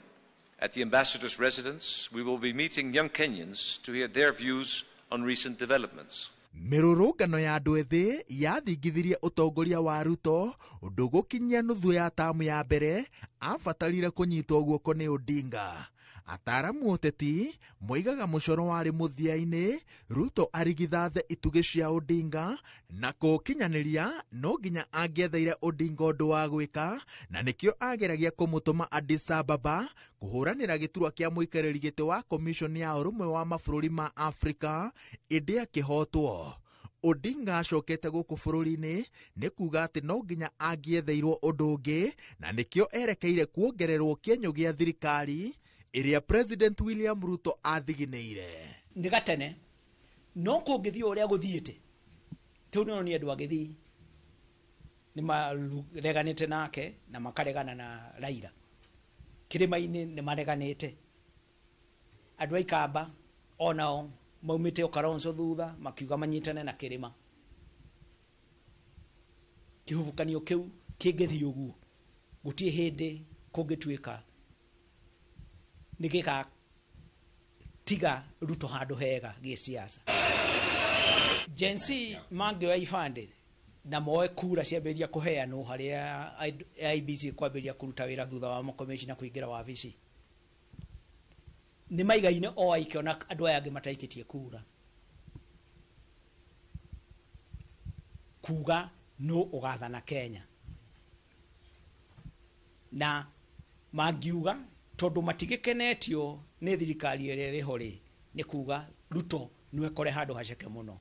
at the ambassador's residence, we will be meeting young Kenyans to hear their views on recent developments. Mĩrũrũngano ya andũ ethĩ yathingithirie ũtongoria wa Ruto, ũndũ gũkinyia nuthu ya tamu ya mbere abatarire kũnyitwo guoko nĩ Odinga. Ataramu ũteti moigaga mũcoro warĩ mũthia-inĩ, Ruto arigithathe itugĩ cia Odinga na kũũkinyanĩria no nginya angĩetheire Odinga ũndũ wa gwĩka, na nĩkĩo ageragia kũmũtũma Addis Ababa kũhũranĩra gĩturwa kĩa mũikarĩri gĩtĩ wa Commission ya Ũrũmwe wa Mabũrũri ma Afrika, ĩndĩ akĩhotwo. Odinga acokete gũkũ bũrũri-inĩ nĩ kuga atĩ no nginya angĩetheirwo ũndũ ũngĩ, na nĩkĩo erekeire kuongererwo kĩenyũ gĩa thirikari ĩrĩa President William Ruto athiginĩire. Nĩ gatene no kũngĩthiĩ ũrĩa gũthiĩte, tĩu nĩ nĩ andũ agĩthiĩ nĩ mareganĩte nake na makaregana na Raila. Kĩrĩma-inĩ nĩ mareganĩte, andũ a Ikamba onao maumĩte o Kalonzo thutha makiuga manyitane na kĩrĩma. Kĩhubukanio kĩu kĩngĩthiĩ ũguo, gũtirĩ hĩndĩ kũngĩtuĩka nĩ gĩgatiga Ruto handũ hega gĩsiasa. Gen Z mangĩoya ibandĩ na moe kura ciambĩrĩria kũheanwo harĩa IEBC kwambĩrĩria kũruta wĩra thutha wa makomishina kũingĩra wabici, nĩ maigaine o aike ona andũ aya angĩ mataikĩtie kura, kuga no ũgathana Kenya. Na mangiuga tondũ matigĩkenetio nĩ thirikari ĩrĩa ĩrĩ ho rĩ, nĩ kuga Ruto nĩwe kore handũ haceke mũno.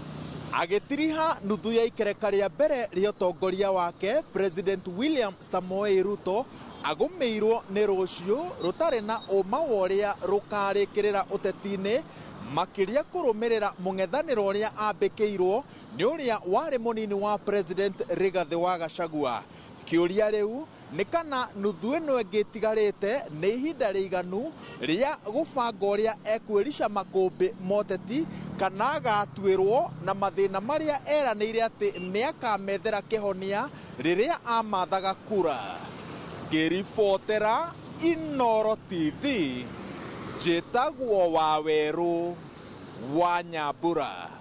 Agĩtiriha nuthu ya ikereka rĩa mbere rĩa ũtongoria wake, President William Samoei Ruto agũmĩirwo nĩ rũciũ rũtarĩ na ũma wa ũrĩa rũkarĩkĩrĩra ũteti-inĩ, makĩria kũrũmĩrĩra mũng'ethanĩro ũrĩa ambĩkĩirwo nĩ ũrĩa warĩ mũnini wa President Rigathĩ wa Gachagua. Kĩũria rĩu nĩ kana nuthu ĩno ĩngĩ ĩtigarĩte nĩ ihinda rĩiganu rĩa gũbanga ũrĩa ekwĩrica makũmbĩ moteti, kana agatuĩrwo na mathĩna marĩa eranĩire atĩ nĩakamethera kĩhonia rĩrĩa amathaga kura. Ngĩribotera Inooro TV, njĩtagwo Wawerũ wa Nyambura.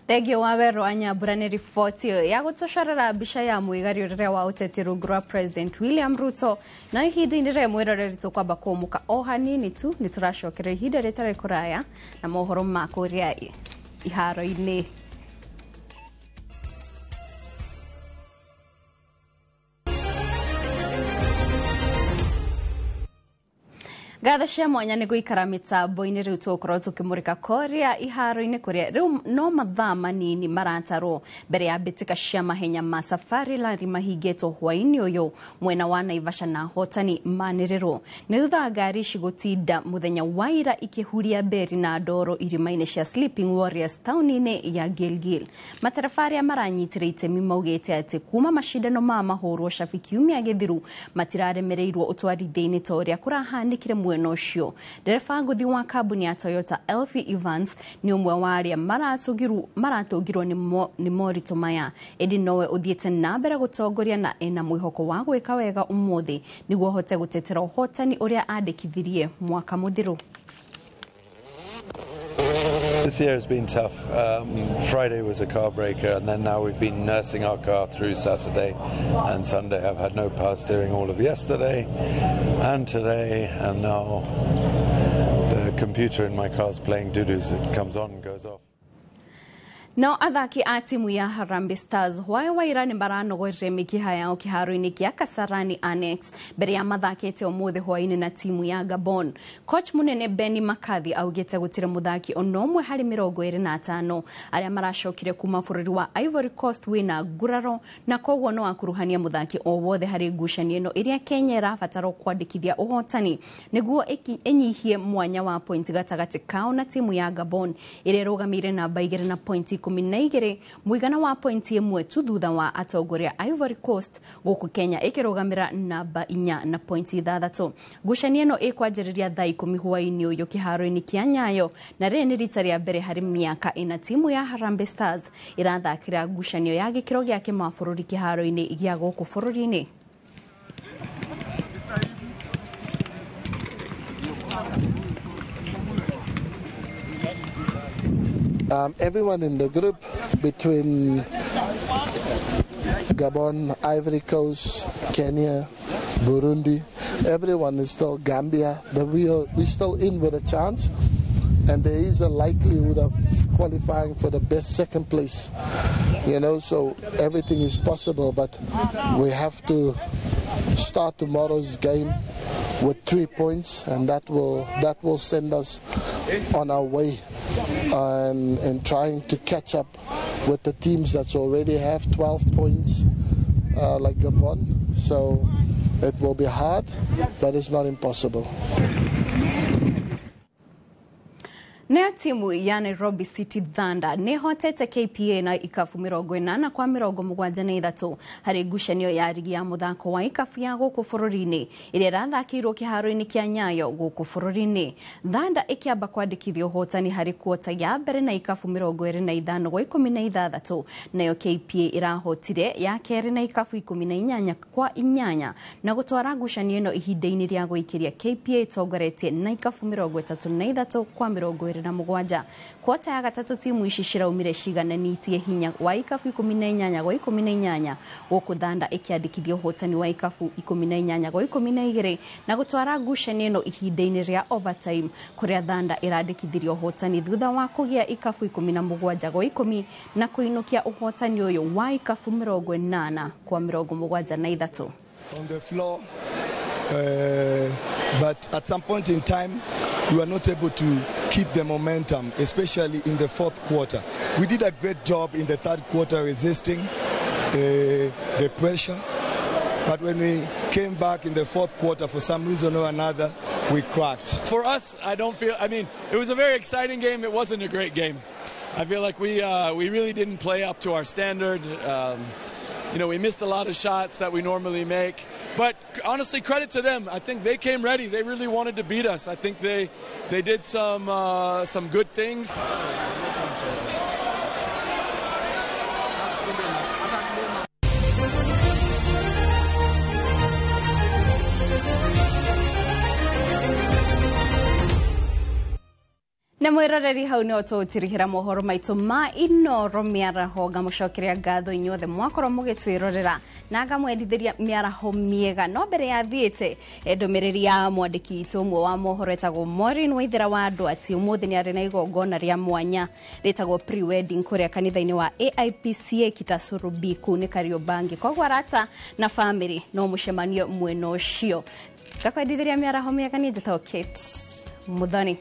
Thengio Wawerũ wa Nyambura nĩ riboti ĩyo ya gũtũcorera mbica ya mwĩgario rĩrĩa wa ũteti rungu rwa President William Ruto. Na ihinda-inĩ rĩrĩa mwĩroreri tũkwamba kũmũka o hanini tu, nĩ tũracokera ihinda rĩtarĩ kũraya na mohoro ma kũrĩa iharo-inĩ. Ngatho cia mwanya nĩ gũikara mĩtambo-inĩ. Rĩu tũgũkorwo tũkĩmũrĩka kũrĩa iharo-inĩ kũrĩa rĩu no mathaa manini maratarwo mbere ya mbĩtĩka cia mahenya ma Safari Rally mahingĩtwo hwaĩ-inĩ ũyũ mwena wa Naivasha na ahotani manĩrĩrwo nĩ thutha wa ngari ici gũtinda mũthenya wa ira ikĩhuria mberi na ndoro irima-inĩ cia Sleeping Warriors taũni-inĩ ya Gilgil. Matereba arĩa maranyitire itemi maugĩte atĩ kuma macindano ma mahũrwo cabi kiumia gĩthiru matiraremereirwo ũtwarithia-inĩ ta ũrĩa kũrahanĩkire mwena ũcio. Ndereba ngũthi wa kambuni ya Toyota Elfie Evans nĩ ũmwe wa arĩa maratũngirwo nĩ moritũ maya, ĩndĩ nowe ũthiĩte na mbere gũtongoria na ena mwĩhoko wa gwĩka wega ũmũthĩ nĩguo ahote gũtetera ũhotani ũrĩa andĩkithirie mwaka mũthiru. This year has been tough. Friday was a car breaker, and then now we've been nursing our car through Saturday and Sunday. I've had no power steering all of yesterday and today, and now the computer in my car's playing doo-doos. It comes on and goes off. No athaki a timu ya Harambee Stars hwaĩ wa ira nĩ maranogorire mĩkiha yao kĩharo-inĩ kĩa Kasarani Annex mbere ya mathakĩte ũmũthĩ hwaĩ-inĩ na timu ya Gabon. Coach mũnene Benni McCarthy augĩte gũtirĩ mũthaki ona ũmwe harĩ 25 arĩa maracokire kuma bũrũri wa Ivory Coast wĩna nguraro, na koguo no akuruhania mũthaki o wothe harĩ ngucanio ĩno ĩrĩa Kenya ĩrabatara kwandĩkithia ũhotani nĩguo ĩnyihie mwanya wa point gatagatĩ kao na timu ya Gabon ĩrĩa ĩrũgamĩire namba 2 na point 12, mũigana wa pointi 1 tu thutha wa atongoria Ivory Coast, gũkũ Kenya ĩkĩrũgamĩra namba 4 na pointi 6. Ngucanio ĩno ĩkwanjĩrĩria thaa 10 hwaĩ-inĩ ũyũ kĩharo-inĩ kĩa Nyayo, na rĩrĩ nĩ rita rĩa mbere harĩ mĩaka 4 timu ya Harambee Stars ĩrathakĩra ngucanio ya gĩkĩro gĩa kĩmabũrũri kĩharo-inĩ gĩa gũkũ bũrũri-inĩ. Everyone in the group between Gabon, Ivory Coast, Kenya, Burundi, everyone is still Gambia. We're still in with a chance, and there is a likelihood of qualifying for the best second place. You know, so everything is possible, but we have to start tomorrow's game with 3 points, and that will send us on our way and trying to catch up with the teams that already have 12 points, like Gabon. So it will be hard, but it's not impossible. Nayo timu ya Nairobi City Thunder nĩhotete KPA na ikabu 80 kwa 73 harĩ ngucanio ya rigi ya mũthako wa ikabu ya gũkũ bũrũri-inĩ ĩrĩa ĩrathakĩirwo kĩharo-inĩ kĩa Nyayo gũkũ bũrũri-inĩ. Thunder ĩkĩamba kwandĩkithia ũhotani harĩ kuota ya mbere na ikabu 25 kwa 16, nayo KPA ĩrahotire ya kerĩ na ikabu 18 kwa 8 na gũtwara ngucanio ĩno ihinda-inĩ rĩa gũikĩria KPA ĩtongoretie na ikabu 33 kwa 27. Kwota ya gatatũ timu ici ciraumire cigananĩtie hinya wa ikabu 18 kwa 18, gũkũ Thunder ĩkĩandĩkithia ũhotani wa ikabu 18 kwa 12 na gũtwara ngucanio ĩno ihinda-inĩ rĩa overtime kũrĩa Thunder ĩrandĩkithirie ũhotani thutha wa kũgĩa ikabu 17 kwa 10 na kũinũkia ũhotani ũyũ wa ikabu 80 kwa 73. On the floor, but at some point in time we were not able to keep the momentum, especially in the fourth quarter. We did a great job in the third quarter resisting the pressure, but when we came back in the fourth quarter, for some reason or another, we cracked. For us, I don't feel, I mean, it was a very exciting game. It wasn't a great game. I feel like we really didn't play up to our standard. You know, we missed a lot of shots that we normally make. But honestly, credit to them. I think they came ready. They really wanted to beat us. I think they did some good things. Na mwiroreri hau nä tåtirihä mohoro maitå ma Inoro mĩaraho ngamũcokeria ngatho inyuothe mwakorwo mũgĩtwĩrorera na ngamwendithĩria mĩaraho mĩega. No mbere ya thiĩte ndũmĩrĩri ya mwandĩki witũ ũmwe wa mohoro etagwo Maureen Waithera wa andũ atĩ ũmũthĩ nĩ arĩ na igongona rĩa mwanya rĩtagwo pre-wedding kũrĩa kanitha-inĩ wa AIPCA Kitasuru B kũu nĩ Kariobangi. Koguo arata na famĩlĩ no mũcemanio mwena ũcio. Ngakwendithĩria mĩaraho mĩega. Niĩ njĩtagwo Kate Muthoni.